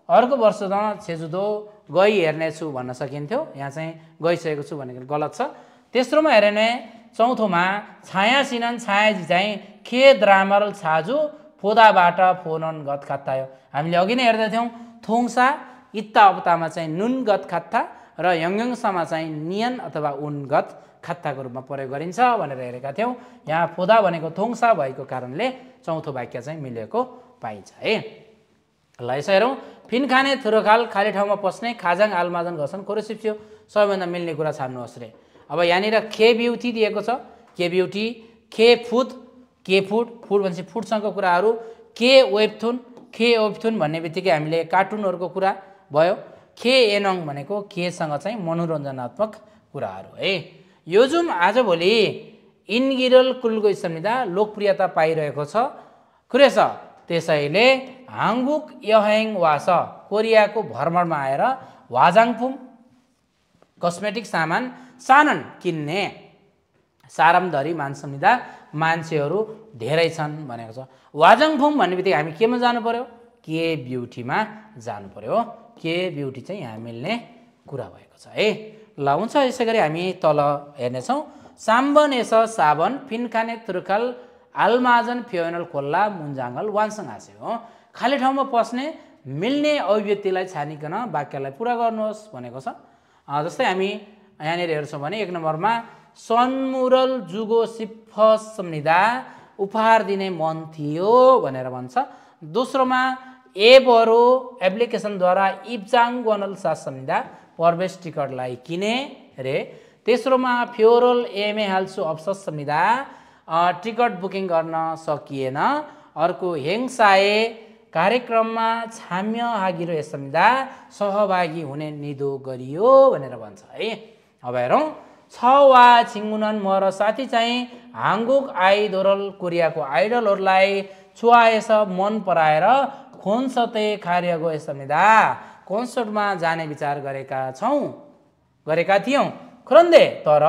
अर्को वर्षमा छेजुदो गई हेर्नेछु भन्न सकिन्थ्यो, यहाँ चाहिँ गइसकेको छु भनेको गलत छ। तेस्रोमा हेऱ्यो भने चौथोमा छाया सिनन छायाजी चाहिँ खे द्रामरल छाजु फोदाबाट फोनन गत खात्तायो। हामीले अघि नै हेर्दै थियौँ थोङसा इत्ता अवतामा चाहिँ नुन गत खात्ता र यङयङसामा चाहिँ नियन अथवा उनगत खात्ताको रूपमा प्रयोग गरिन्छ भनेर हेरेका थियौँ। यहाँ फोदा भनेको थोङसा भएको कारणले चौथो वाक्य चाहिँ मिलेको पाइन्छ है। ल यसो हेरौँ। फिन खाने थुरोखाल खाली ठाउँमा पस्ने खाजाङ आलमाजन घर्षण कोरोसिप्स्यो सबैभन्दा मिल्ने कुरा छान्नुहोस् रे। अब यहाँनिर खे ब्युटी दिएको छ, के ब्युटी, खे फुड, के फुड, फुड भनेपछि फुडसँगको कुराहरू, के वेबथुन, खे वेबथुन भन्ने बित्तिकै हामीले कार्टुनहरूको कुरा भयो, खे एनङ भनेको केसँग चाहिँ मनोरञ्जनात्मक कुराहरू है। यो जुन आजभोलि इन्गिरल कुलको संविधा लोकप्रियता पाइरहेको छ कुरेछ, त्यसैले हाङबुक यहेङ वास कोरियाको भ्रमणमा आएर वाजाङफुम कस्मेटिक सामान सानन किन्ने सारामधरी मान्छौँ मान्छेहरू धेरै छन् भनेको छ। वाजाङफुम भन्ने बित्तिकै हामी केमा जानु पर्यो, के ब्युटीमा जानु पर्यो। के ब्युटी चाहिँ यहाँ मिल्ने कुरा भएको छ है। ल हुन्छ, यसै गरी हामी तल हेर्नेछौँ। साम्बन एस साबन फिनखाने तुर्खाल आलमाजन फ्योनल खोल्ला मुन्जाङ्गल वानसँग हाँसे हो। खाली ठाउँमा पस्ने मिल्ने अभिव्यक्तिलाई छानिकन वाक्यलाई पुरा गर्नुहोस् भनेको छ। जस्तै हामी यहाँनिर हेर्छौँ भने 1 नम्बरमा सनमुरल जुगो सिफस सम्निदा उपहार दिने मन थियो भनेर भन्छ। दोस्रोमा एबरो एप्लिकेसनद्वारा इब्जाङ गनल सास सम्निदा प्रवेश टिकटलाई किने रे। तेस्रोमा फ्योरल एमए हाल्सु अफसोस सम्निदा टिकट बुकिङ गर्न सकिएन। अर्को हेङसाए कार्यक्रममा छाम्य हागिरो यस सम्मिदा सहभागी हुने निदो गरियो भनेर भन्छ है। अब हेरौँ। छ वा छिङ्गुनन म र साथी चाहिँ हाङगुक आइडोरल कोरियाको आइडलहरूलाई छुवाएस मन पराएर खोन्सते कार्य गए सम्मिदा कन्सर्टमा जाने विचार गरेका थियौँ। खुरन्दे तर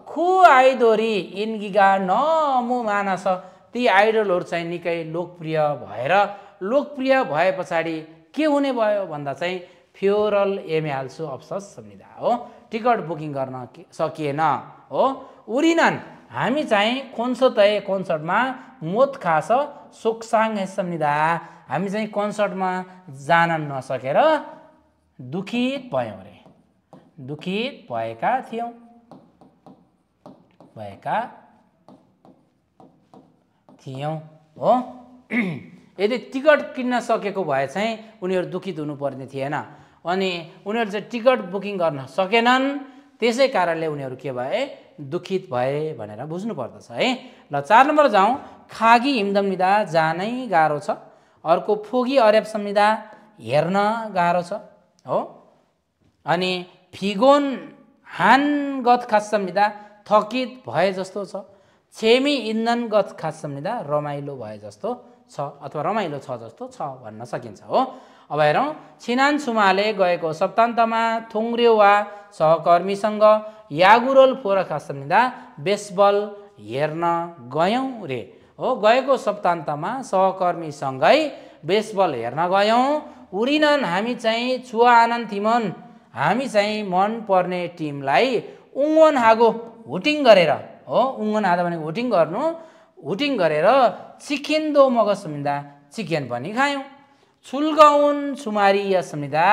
खु आइदोरी इन्गिगा नमु मानस ती आइडलहरू चाहिँ निकै लोकप्रिय भए पछाडि के हुने भयो भन्दा चाहिँ फ्योरल एमे हाल्सु अफसोस सम्मिदा हो, टिकट बुकिङ गर्न सकिएन हो। उरिनन हामी चाहिँ कन्सर्टमा मोत खास सोक्साङ सम्मिदा हामी चाहिँ कन्सर्टमा जान नसकेर दुखित भयौँ रे, दुखित भएका थियौँ हो। यदि टिकट किन्न सकेको भए चाहिँ उनीहरू दुखित हुनुपर्ने थिएन, अनि उनीहरू चाहिँ टिकट बुकिङ गर्न सकेनन्, त्यसै कारणले उनीहरू के भए, दुखित भए भनेर बुझ्नु पर्दछ है। ल 4 नम्बर जाउँ। खागी हिमदमिदा जानै गाह्रो छ। अर्को फोगी अरेप सम्मिदा हेर्न गाह्रो छ हो। अनि फिगोन हानगत खास सम्मिदा थकित भए जस्तो छ। छेमी इन्धनगत खास सम्मिदा रमाइलो भए जस्तो छ अथवा रमाइलो छ जस्तो छ भन्न सकिन्छ हो। अब हेरौँ। छिनान छुमाले गएको सप्तान्तमा थोङ्ग्र्यो वा सहकर्मीसँग यागुरोल फोरा खास सम्मिदा बेसबल हेर्न गयौँ रे हो। गएको सप्तान्तमा सहकर्मीसँगै बेसबल हेर्न गयौँ। उरिनन हामी चाहिँ छुवा आनन्द थिमन हामी चाहिँ मन पर्ने टिमलाई उङ्गन हागो हुटिङ गरेर हो। उङ्गन हादा भनेको हुटिङ गर्नु, हुटिङ गरेर चिकेन्दो मगज सम्मिदा चिकन पनि खायौँ। छुल्गाउन छुमारिया सम्मिदा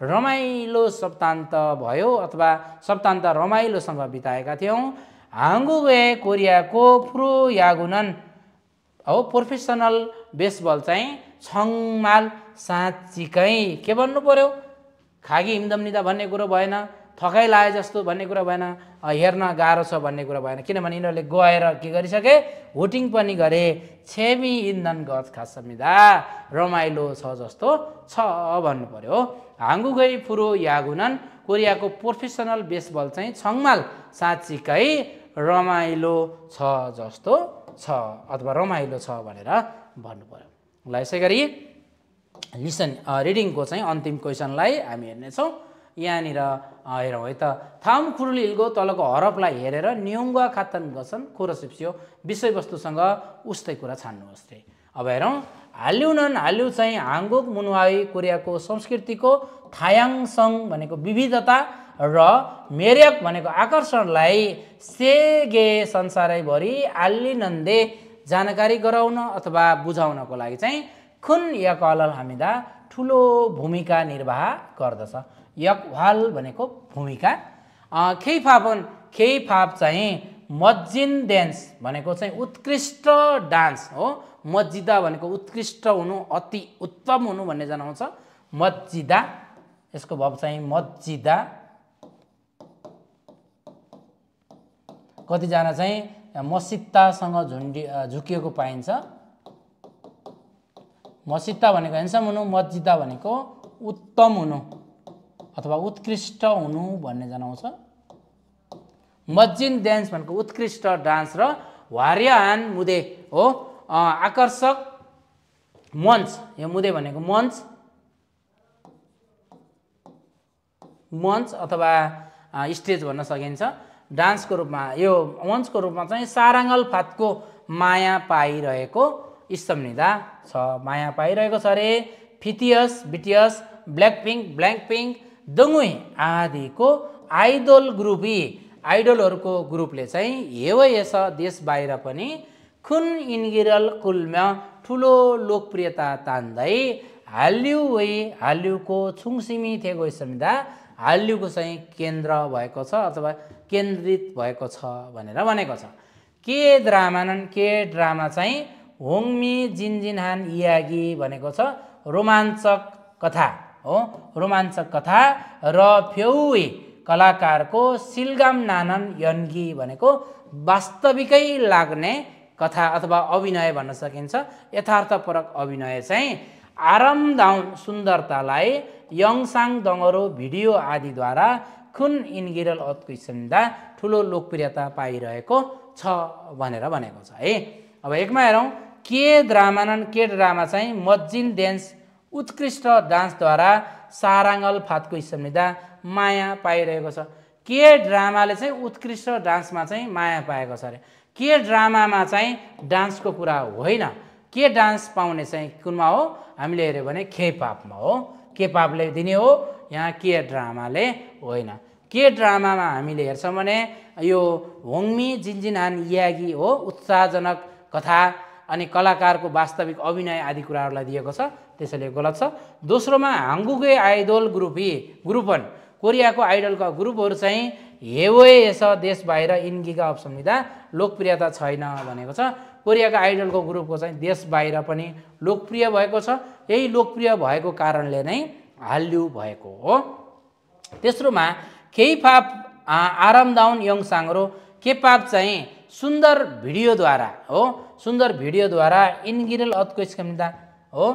रमाइलो सप्तान्त भयो अथवा सप्तान्त रमाइलोसँग बिताएका थियौँ। हाङगुगे कोरियाको प्रो यागुनन हो प्रोफेसनल बेसबल चाहिँ छङमाल साँच्चीकै के भन्नु पर्यो, खागी हिमदमिदा भन्ने कुरो भएन, थकाइ लाए जस्तो भन्ने कुरा भएन, हेर्न गाह्रो छ भन्ने कुरा भएन, किनभने यिनीहरूले गएर के गरिसके, हुटिङ पनि गरे। छेमी इन्धन गत खास सम्मिदा रमाइलो छ जस्तो छ भन्नु पर्यो। हाङगुगै फुरो यागुनन कोरियाको प्रोफेसनल बेसबल चाहिँ छङमाल साँच्चीकै रमाइलो छ जस्तो छ अथवा रमाइलो छ भनेर भन्नु पर्यो। ल यसै गरी रिडिङको चाहिँ अन्तिम क्वेसनलाई हामी हेर्नेछौँ। यहाँनिर हेरौँ है त। थाम खुरुल हिल्गो तलको हरफलाई हेरेर न्युङ्गा खातन गछन् खोरसिप्स्यो विषयवस्तुसँग उस्तै कुरा छान्नुहोस् रे। अब हेरौँ। हाल्युनन हाल्यु चाहिँ हाङगुक मुनवाई कोरियाको संस्कृतिको थायाङसङ भनेको विविधता र मेर्यक भनेको आकर्षणलाई सेगे संसारैभरि आल्लिनन्दे जानकारी गराउन अथवा बुझाउनको लागि चाहिँ खुन या कलल हामीदा ठुलो भूमिका निर्वाह गर्दछ। यकवाल भनेको भूमिका, केइपअप चाहिँ मज्जिन डान्स भनेको चाहिँ उत्कृष्ट डान्स हो। मज्जिदा भनेको उत्कृष्ट हुनु, अति उत्तम हुनु भन्ने जनाउँछ मज्जिदा, यसको भाव चाहिँ मज्जिदा। कतिजना चाहिँ मसित्तासँग झुकिएको पाइन्छ। मसित्ता भनेको ह्यान्डसम हुनु, मज्जिदा भनेको उत्तम हुनु अथवा उत्कृष्ट हुनु भन्ने जनाउँछ। मज्जिन डान्स भनेको उत्कृष्ट डान्स र वार्याहान मुदे हो, आकर्षक मञ्च। यो मुदे भनेको मञ्च अथवा स्टेज भन्न सकिन्छ। डान्सको रूपमा यो मञ्चको रूपमा चाहिँ साराङ्गल फातको माया पाइरहेको स्तम्भनिदा छ, माया पाइरहेको छ अरे। फिटियस, बिटियस, ब्ल्याकपिङ्क, दङ्गुई आदिको आइडलहरूको ग्रुपले चाहिँ हेवयस देश बाहिर पनि खुन इन्गिरल कुलमा ठुलो लोकप्रियता तान्दै हाल्युको छुङसिमी थेगो संविधा हाल्युको चाहिँ केन्द्र भएको छ अथवा केन्द्रित भएको छ भनेर भनेको छ। के ड्रामा चाहिँ होङमी जिन्जिनहान इयागी भनेको छ रोमाञ्चक कथा हो, रोमाञ्चक कथा र फ्यौई कलाकारको सिलगाम नानन यन्गी भनेको वास्तविकै लाग्ने कथा अथवा अभिनय भन्न सकिन्छ। यथार्थपरक अभिनय चाहिँ आरामदाउन सुन्दरतालाई यङसाङ दङ्गरो भिडियो आदिद्वारा खुन इन्गिरल उत्कृष्टता ठुलो लोकप्रियता पाइरहेको छ भनेर भनेको छ है। अब एकमा हेरौँ, के ड्रामा चाहिँ मज्जिन डान्स उत्कृष्ट डान्सद्वारा साराङ्गल फातको संविधा माया पाइरहेको छ। के ड्रामाले चाहिँ उत्कृष्ट डान्समा चाहिँ माया पाएको छ अरे। के ड्रामामा चाहिँ डान्सको कुरा होइन, के डान्स पाउने चाहिँ कुनमा हो, हामीले हेऱ्यो भने केपअपमा हो, केपअपले दिने हो, यहाँ के ड्रामाले होइन। के ड्रामामा हामीले हेर्छौँ भने यो होङमी जिन्जिनहान यागी हो, उत्साहजनक कथा अनि कलाकारको वास्तविक अभिनय आदि कुराहरूलाई दिएको छ, त्यसैले गलत छ। दोस्रोमा हाङ्गुकै आइडल ग्रुपन कोरियाको आइडलका ग्रुपहरू चाहिँ हेवयस देश बाहिर इन्गिका संविधा लोकप्रियता छैन भनेको छ। कोरियाका आइडलको ग्रुपको चाहिँ देश बाहिर पनि लोकप्रिय भएको छ, यही लोकप्रिय भएको कारणले नै हाल्यु भएको हो। तेस्रोमा केपअप आरामदाउन यङसाङ केपअप चाहिँ सुन्दर भिडियोद्वारा हो, सुन्दर भिडियोद्वारा इन्गिरल उत्कृष्टता हो।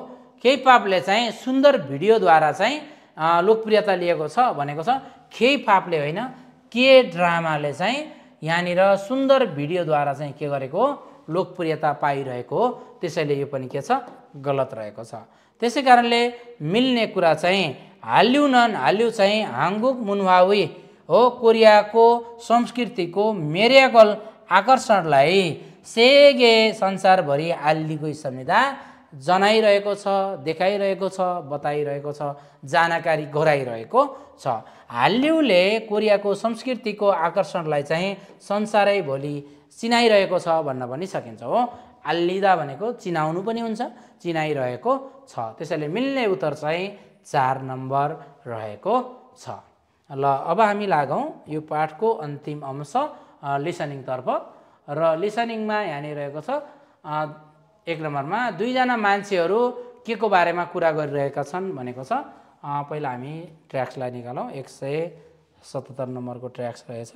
केपअपले चाहिँ सुन्दर भिडियोद्वारा चाहिँ लोकप्रियता लिएको छ भनेको छ, केपअपले होइन। के ड्रामाले चाहिँ यहाँनिर सुन्दर भिडियोद्वारा चाहिँ के गरेको लोकप्रियता पाइरहेको हो, त्यसैले यो पनि के छ गलत रहेको छ। त्यसै कारणले मिल्ने कुरा चाहिँ हाल्यु चाहिँ हाङ्गुक मुनवावी हो, कोरियाको संस्कृतिको मेरियाकल आकर्षणलाई सेगे संसारभरि आल्लीको संविधा जनाइरहेको छ, देखाइरहेको छ, बताइरहेको छ, जानकारी गराइरहेको छ। हाल्युले कोरियाको संस्कृतिको आकर्षणलाई चाहिँ संसारैभरि चिनाइरहेको छ भन्न पनि सकिन्छ हो। आल्लिदा भनेको चिनाउनु पनि हुन्छ, चिनाइरहेको छ, त्यसैले मिल्ने उत्तर चाहिँ 4 नम्बर रहेको छ। ल अब हामी लागौँ यो पाठको अन्तिम अंश लिसनिङतर्फ र लिसनिङमा यहाँनिर रहेको छ 1 नम्बरमा दुईजना मान्छेहरू के को बारेमा कुरा गरिरहेका छन् भनेको छ। पहिला हामी ट्र्याक्सलाई निकालौँ, 177 नम्बरको ट्र्याक्स रहेछ।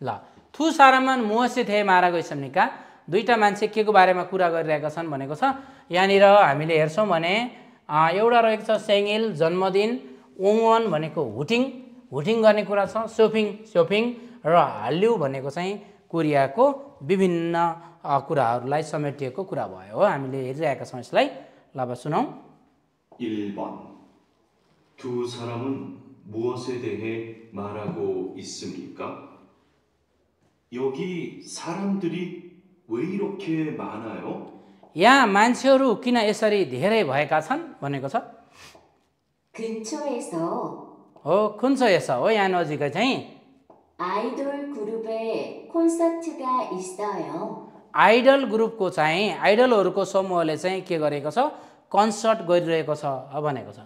ल थु सारामान मुहसे थे मारा गइसम्निका दुईटा मान्छे के को बारेमा कुरा गरिरहेका छन् भनेको छ। यहाँनिर हामीले हेर्छौँ भने एउटा रहेको छ सेङिल जन्मदिन, ओङवन भनेको हुटिङ गर्ने कुरा छ, सोफिङ र हाल्यु भनेको चाहिँ कोरियाको विभिन्न कुराहरूलाई समेटिएको कुरा भयो हो। हामीले हेरिरहेका छौँ यसलाई। ल अब सुनौँ। 1번 두 사람은 무엇에 대해 말하고 있습니까? 여기 사람들이 왜 이렇게 많아요? यहाँ मान्छेहरू किन यसरी धेरै भएका छन् भनेको छ। 근처에서 हो, कुन्छोएस हो, यहाँ नजिकै चाहिँ 아이돌 그룹의 콘서트가 있어요. आइडल ग्रुपको चाहिँ आइडलहरूको समूहले चाहिँ के गरेको छ कन्सर्ट गरिरहेको छ भनेको छ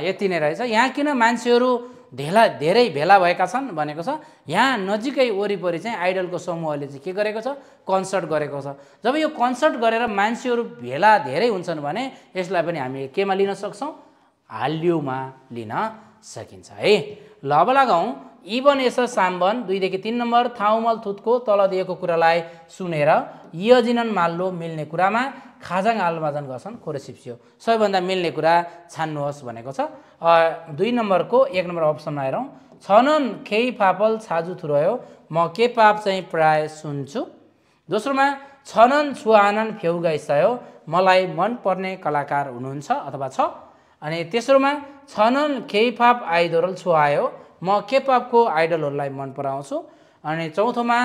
यति नै रहेछ यहाँ किन मान्छेहरू धेरै भेला भएका छन् भनेको छ यहाँ नजिकै वरिपरि चाहिँ आइडलको समूहले चाहिँ के गरेको छ कन्सर्ट गरेको छ जब यो कन्सर्ट गरेर मान्छेहरू भेला धेरै हुन्छन् भने यसलाई पनि हामी केमा लिन सक्छौं हाल्युमा लिन सकिन्छ है ल अब लगाउँ इबन एस साम्बन 2 देखि 3 नम्बर थाउमल थुतको तल दिएको कुरालाई सुनेर यजिनन माल्लो मिल्ने कुरामा खाजाङ आलमाजन गर्छन् खोरसिप्सियो सबैभन्दा मिल्ने कुरा छान्नुहोस् भनेको छ 2 नम्बरको 1 नम्बर अप्सनमा हेरौँ छनन खेइ फापल छाजु थुरयो म के पाप चाहिँ प्राय सुन्छु दोस्रोमा छनन छुआनन फेउगा इसायो मलाई मन पर्ने कलाकार हुनुहुन्छ अथवा छ अनि तेस्रोमा छनन खेइ फाप आइडोल छुआयो म केपअपको आइडलहरूलाई मन पराउँछु अनि चौथोमा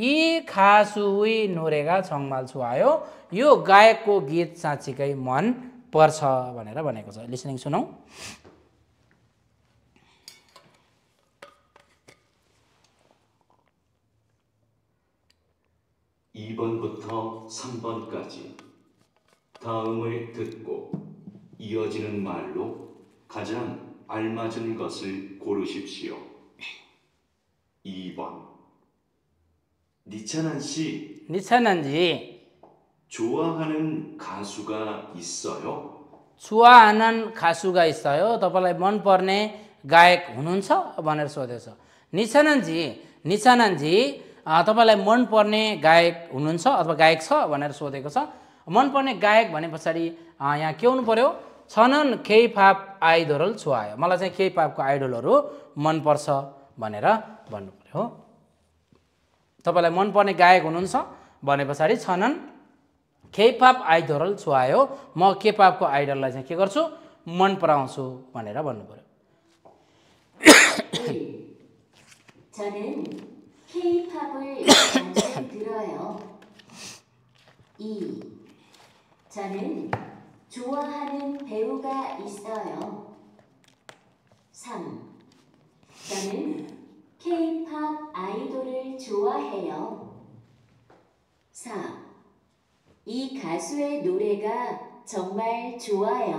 यी खासुई नोरेगा छङमाल छुआयो यो गायकको गीत साँच्चीकै मन पर्छ भनेर भनेको छ लिसनिङ सुनौ 2번부터 3번까지 다음을 듣고 이어지는 말로 가장 알맞은 것을 고르십시오. 2번 니찬한 씨 니찬한지 좋아하는 가수가 있어요? 좋아하는 가수가 있어요? तपाईलाई मन पर्ने गायक हुनुहुन्छ भनेर सोधेछ निचाननजी तपाईलाई मन पर्ने गायक हुनुहुन्छ अथवा गायक छ भनेर सोधेको छ मन पर्ने गायक भने पछाडी यहाँ के हुनु पर्यो छनन केपॉप आइडल छुआयो मलाई चाहिँ केपॉपको आइडलहरु मन पर्छ भनेर भन्नु पर्यो तपाईलाई मन पर्ने गायक हुनुहुन्छ भने पछाडी छनन केपॉप आइडल छुआयो म केपॉपको आइडललाई चाहिँ के गर्छु मन पराउँछु भनेर भन्नु पर्यो 저는 K-팝을 자주 들어요. 2. 저는 좋아하는 배우가 있어요. 3. 저는 K-팝 아이돌을 좋아해요. 4. 이 가수의 노래가 정말 좋아요.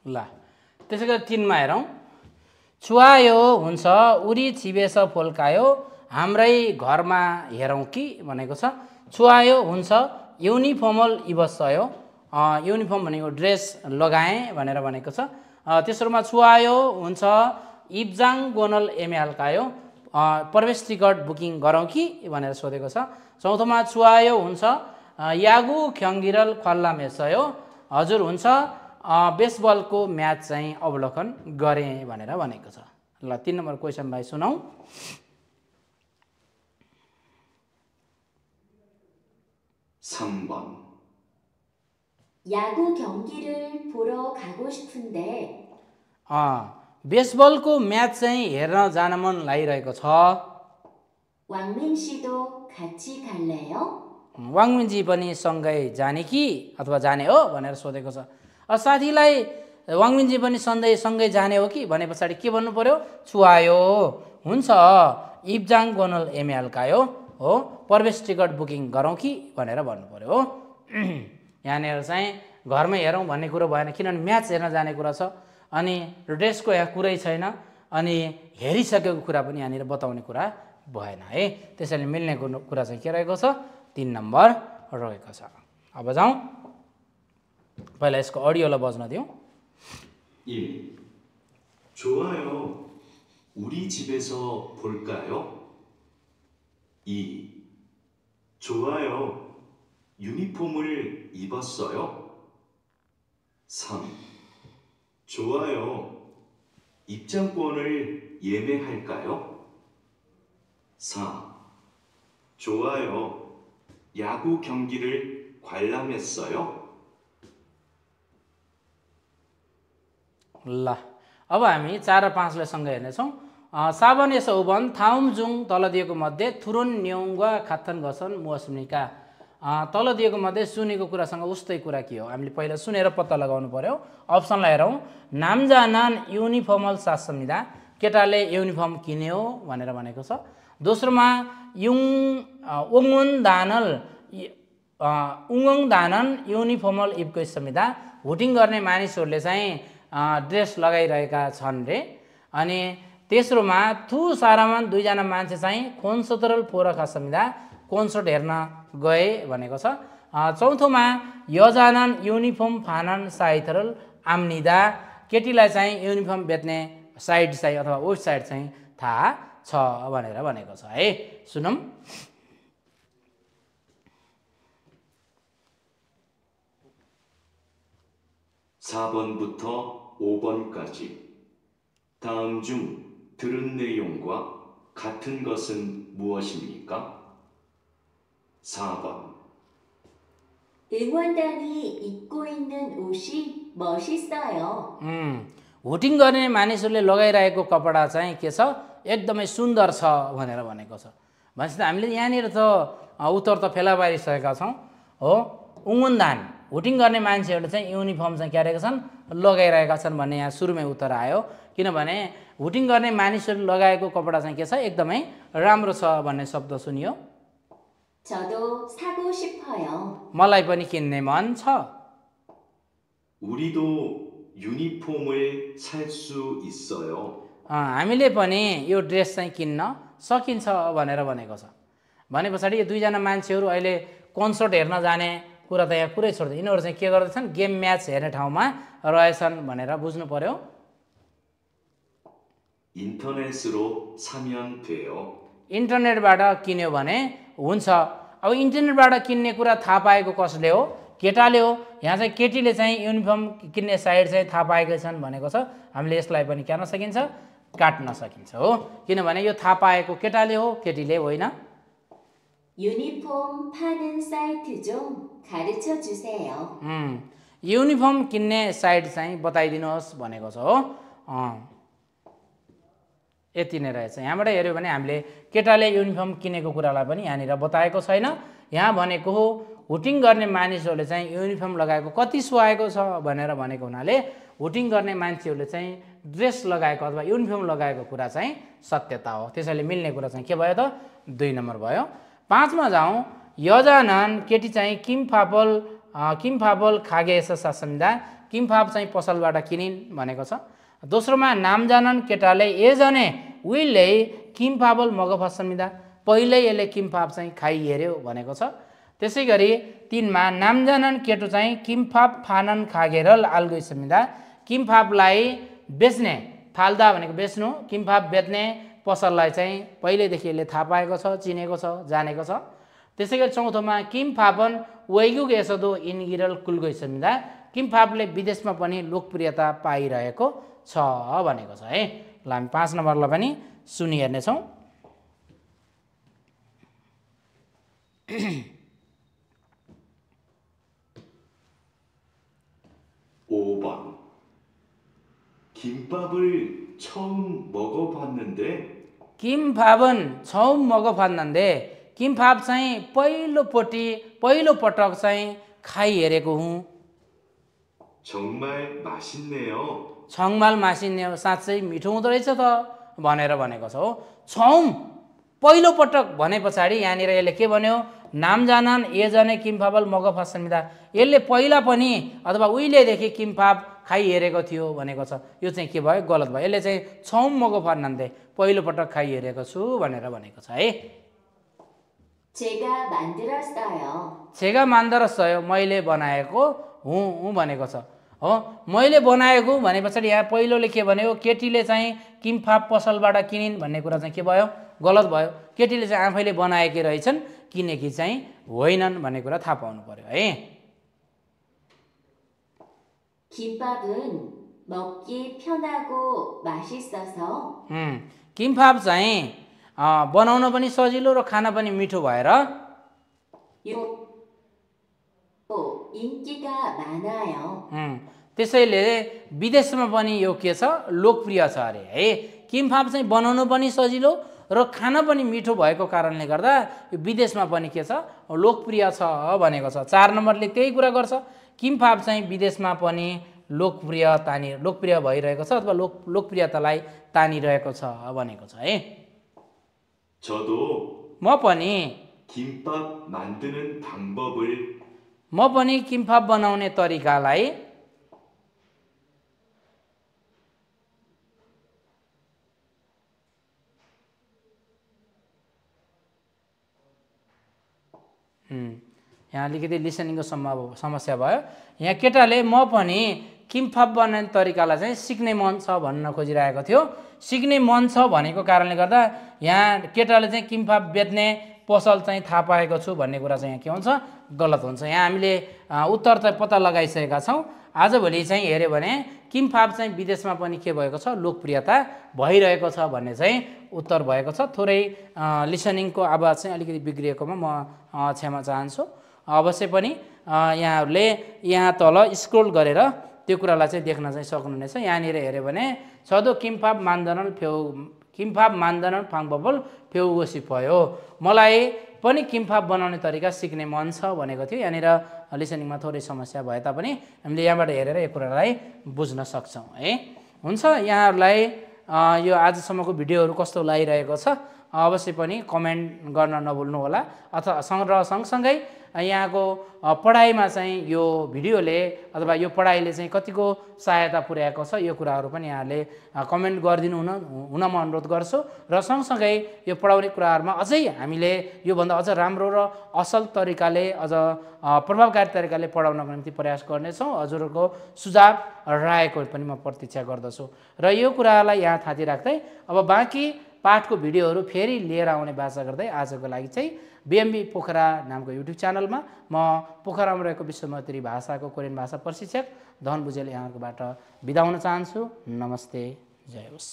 ल त्यसैगरी 3 मा हेरौं छुआयो हुन्छ उरी छिबेस फोल्कायो हाम्रै घरमा हेरौं कि भनेको छ छुआयो हुन्छ युनिफर्मल इबसयो युनिफर्म भनेको ड्रेस लगाए भनेर भनेको छ तेस्रोमा छुआयो हुन्छ इब्जाङ गोनल एमएलकायो प्रवेश टिकट बुकिङ गरौं कि भनेर सोधेको छ चौथोमा छुआयो हुन्छ यागु ख्यङ्गिरल खल्ला मेसयो हजुर हुन्छ बेसबलको म्याच चाहिँ अवलोकन गरे भनेर भनेको छ ल 3 नम्बर क्वेशन भाइ सुनौ 야구 경기를 보러 가고 싶은데 बेसबलको म्याच चाहिँ हेर्न जान मन लागिरहेको छ 왕민 씨도 같이 갈래요? वाङमिनजी पनि सँगै जाने कि अथवा जाने हो भनेर सोधेको छ साथीलाई वाङमिनजी पनि सँगै जाने हो कि भने पछाडी के भन्नु पर्यो छुआयो हुन्छ इब्जाङ गोनल एमएलकायो हो प्रवेश टिकट बुकिङ गरौं कि भनेर भन्नु पर्यो हो यहाँनेर चाहिँ घरमै हेरौं भन्ने कुरा भएन किनभने म्याच हेर्न जाने कुरा छ अनि ड्रेसको यहाँ कुरै छैन अनि हेरिसकेको कुरा पनि यहाँनेर बताउने कुरा भएन है त्यसैले मिल्ने कुरा चाहिँ के रहेको छ 3 नम्बर रहेको छ अब जाउँ पहिला यसको अडियोलाई बज्न दिउँ 1. 좋아요. 우리 집에서 볼까요? 2. 좋아요. 유니폼을 입었어요? 3. 좋아요. 입장권을 예매할까요? 4. 좋아요. 야구 경기를 관람했어요? ल अब हामी 4 र 5 लाई सँगै हेर्नेछौँ साबन यस ओबन थाउमजुङ तल दिएको मध्ये थुरुन न्योङवा खाथन गसन मुअस्मिका तल दिएको मध्ये सुनेको कुरासँग उस्तै कुरा के हो हामीले पहिला सुनेर पत्ता लगाउनु पर्यो अप्सनलाई हेरौँ नामजानान युनिफर्मल साज संहिता केटाले युनिफर्म किन्यो भनेर भनेको छ दोस्रोमा उङ्गुन दानन युनिफर्मल इबको संहिता भोटिङ गर्ने मानिसहरूले चाहिँ ड्रेस लगाइरहेका छन् रे अनि तेस्रोमा थु सारामान दुईजना मान्छे चाहिँ खोन्सोतरल पोरखा संहिता कन्सर्ट हेर्न गए भनेको छ चौथोमा यजानन युनिफर्म फानन साइथरल आम्निदा केटीलाई चाहिँ युनिफर्म बेच्ने साइट चाहिँ अथवा वेबसाइट चाहिँ थाहा छ भनेर भनेको छ है सुनौँ (4번부터 5번까지) 다음 중 들은 내용과 같은 것은 무엇입니까? 4번 응원단이 입고 있는 옷이 멋있어요. भोटिङ गर्ने मानिसहरूले लगाइरहेको कपडा चाहिँ के छ एकदमै सुन्दर छ भनेर भनेको छ भनेपछि हामीले यहाँनिर त उत्तर त फेला पारिसकेका छौँ हो उङ्गुन्दान भोटिङ गर्ने मान्छेहरूले चाहिँ युनिफर्म चाहिँ के गरेका छन् लगाइरहेका छन् भन्ने यहाँ सुरुमै उत्तर आयो किनभने भोटिङ गर्ने मानिसहरूले लगाएको कपडा चाहिँ के छ एकदमै राम्रो छ भन्ने शब्द सुनियो 저도 사고 싶어요. मलाई पनि किन्ने मन छ 우리도 유니폼을 살 수 있어요. हामीले पनि यो ड्रेस चाहिँ किन्न सकिन्छ भनेर भनेको छ भने पछाडि यो दुईजना मान्छेहरू अहिले कन्सर्ट हेर्न जाने कुरा त यहाँ पुरै छोड्दै यिनीहरू चाहिँ के गर्दैछन् गेम म्याच हेर्ने ठाउँमा रहेछन् भनेर बुझ्नु पर्यो 인터넷으로 사면 돼요. इन्टरनेटबाट किन्यो भने हुन्छ अब इन्टरनेटबाट किन्ने कुरा थाहा पाएको कसले हो केटाले हो यहाँ चाहिँ केटीले चाहिँ युनिफर्म किन्ने साइट चाहिँ थाहा पाएकै छन् भनेको छ हामीले यसलाई पनि के गर्न सकिन्छ काट्न सकिन्छ हो किनभने यो थाहा पाएको केटाले हो केटीले होइन 유니폼 파는 사이트 좀 가르쳐 주세요. युनिफर्म किन्ने साइट चाहिँ बताइदिनुहोस् भनेको छ हो यति नै रहेछ यहाँबाट हेऱ्यो भने हामीले केटाले युनिफर्म किनेको कुरालाई पनि यहाँनिर बताएको छैन यहाँ भनेको हो भोटिङ गर्ने मानिसहरूले चाहिँ युनिफर्म लगाएको कति सुहाएको छ भनेर भनेको हुनाले भोटिङ गर्ने मान्छेहरूले चाहिँ ड्रेस लगाएको अथवा युनिफर्म लगाएको कुरा चाहिँ सत्यता हो त्यसैले मिल्ने कुरा चाहिँ के भयो त 2 नम्बर भयो 5 मा जाउँ यजानन केटी चाहिँ किमफापल खागेस संहिता किमफाप चाहिँ पसलबाट किनिन् भनेको छ दोस्रोमा नामजानन केटाले एजने उइले किमफापल मगफा संहिता पहिल्यै यसले किमफाप चाहिँ खाइहेर्यो भनेको छ त्यसै गरी 3 मा नामजानन केटो चाहिँ किमफाप फानन खागेरल आल्गो संहिता किमफापलाई बेच्ने फाल्दा भनेको बेच्नु किमफाप बेच्ने पसललाई चाहिँ पहिल्यैदेखि यसले थाहा पाएको छ चिनेको छ जानेको छ त्यसै गरी चौथोमा किमफापन वैगुग यसदो इनगिरल कुलगो संहिता किमफापले विदेशमा पनि लोकप्रियता पाइरहेको छ भनेको छ है ल हामी 5 नम्बरलाई पनि सुनिहेर्ने छौँ 5번 김밥을 처음 먹어봤는데 किमफापन 처म मगफान्नन्दे किमफाप चाहिँ पहिलो पटक चाहिँ खाइहेरेको हुँ 정말 맛있네요. छङमाल मासिन्ने साँच्चै मिठो हुँदो रहेछ त भनेर भनेको छ हो छौम पहिलो पटक भने पछाडि यहाँनिर यसले के भन्यो नामजानन एजने किमफापल मगफा संहिता यसले पहिला पनि अथवा उहिलेदेखि किमफाप खाइहेरेको थियो भनेको छ यो चाहिँ के भयो गलत भयो यसले चाहिँ छौम मगफान्नन्दे पहिलो पटक खाइहेरेको छु भनेर भनेको छ है 제가 만들었어요 मैले बनाएको हुँ भनेको छ हो मैले बनाएको भने पछाडि यहाँ पहिलोले के भन्यो केटीले चाहिँ किमफाप पसलबाट किनिन् भन्ने कुरा चाहिँ के भयो गलत भयो केटीले चाहिँ आफैले बनाएकी रहेछन् किनेकी चाहिँ होइनन् भन्ने कुरा थाहा पाउनु पर्यो है 김밥은 먹기 편하고 맛있어서 किमफाप चाहिँ बनाउन पनि सजिलो र खान पनि मिठो भएर 인기가 많아요. त्यसैले विदेशमा पनि यो के छ लोकप्रिय छ अरे है किमफाप चाहिँ बनाउन पनि सजिलो र खाना पनि मिठो भएको कारणले गर्दा यो विदेशमा पनि के छ लोकप्रिय छ भनेको छ। 4 नम्बरले त्यही कुरा गर्छ, किम्फाब चाहिँ विदेशमा पनि लोकप्रिय भइरहेको छ अथवा लोकप्रियतालाई तानिरहेको छ भनेको छ है। 저도 म पनि किम्फाब बनाउने तरिकालाई यहाँ अलिकति लिसनिङको समस्या भयो। यहाँ केटाले म पनि किम्फाब बनाउने तरिकालाई चाहिँ सिक्ने मन छ भन्न खोजिरहेको थियो। सिक्ने मन छ भनेको कारणले गर्दा यहाँ केटाले चाहिँ किम्फाब बेच्ने पसल चाहिँ थाहा पाएको छु भन्ने कुरा चाहिँ यहाँ के हुन्छ गलत हुन्छ। यहाँ हामीले उत्तर चाहिँ पत्ता लगाइसकेका छौँ। आजभोलि चाहिँ हेऱ्यो भने किम्फाब चाहिँ विदेशमा पनि के भएको छ लोकप्रियता भइरहेको छ भन्ने चाहिँ उत्तर भएको छ। थोरै लिसनिङको आवाज चाहिँ अलिकति बिग्रिएकोमा म क्षमा चाहन्छु। अवश्य पनि यहाँहरूले यहाँ तल स्क्रोल गरेर त्यो कुरालाई चाहिँ देख्न चाहिँ सक्नुहुनेछ। यहाँनिर हेऱ्यो भने छदो किम्फाब मान्दैनन् फाङबबल फेउ सिपयो, मलाई पनि किम्फाब बनाउने तरिका सिक्ने मन छ भनेको थियो। यहाँनिर लिसनिङमा थोरै समस्या भए तापनि हामीले यहाँबाट हेरेर यो कुरालाई बुझ्न सक्छौँ है। हुन्छ, यहाँहरूलाई यो आजसम्मको भिडियोहरू कस्तो लागिरहेको छ अवश्य पनि कमेन्ट गर्न नभुल्नु होला। अथवा सँगसँगै यहाँको पढाइमा चाहिँ यो भिडियोले अथवा यो पढाइले चाहिँ कतिको सहायता पुर्याएको छ यो कुराहरू पनि यहाँले कमेन्ट गरिदिनु हुन म अनुरोध गर्छु। र सँगसँगै यो पढाउने कुराहरूमा अझै हामीले योभन्दा अझ राम्रो र असल तरिकाले अझ प्रभावकारी तरिकाले पढाउनको निम्ति प्रयास गर्नेछौँ। हजुरहरूको सुझाव रायको पनि म प्रतीक्षा गर्दछु। र यो कुरालाई यहाँ थाती राख्दै अब बाँकी पाठको भिडियोहरू फेरि लिएर आउने बाचा गर्दै आजको लागि चाहिँ बिएमबी पोखरा नामको युट्युब च्यानलमा म पोखरामा रहेको विश्वमैत्री भाषाको कोरियन भाषा प्रशिक्षक धन भुजेल यहाँहरूकोबाट बिदा हुन चाहन्छु। नमस्ते, जय होस्।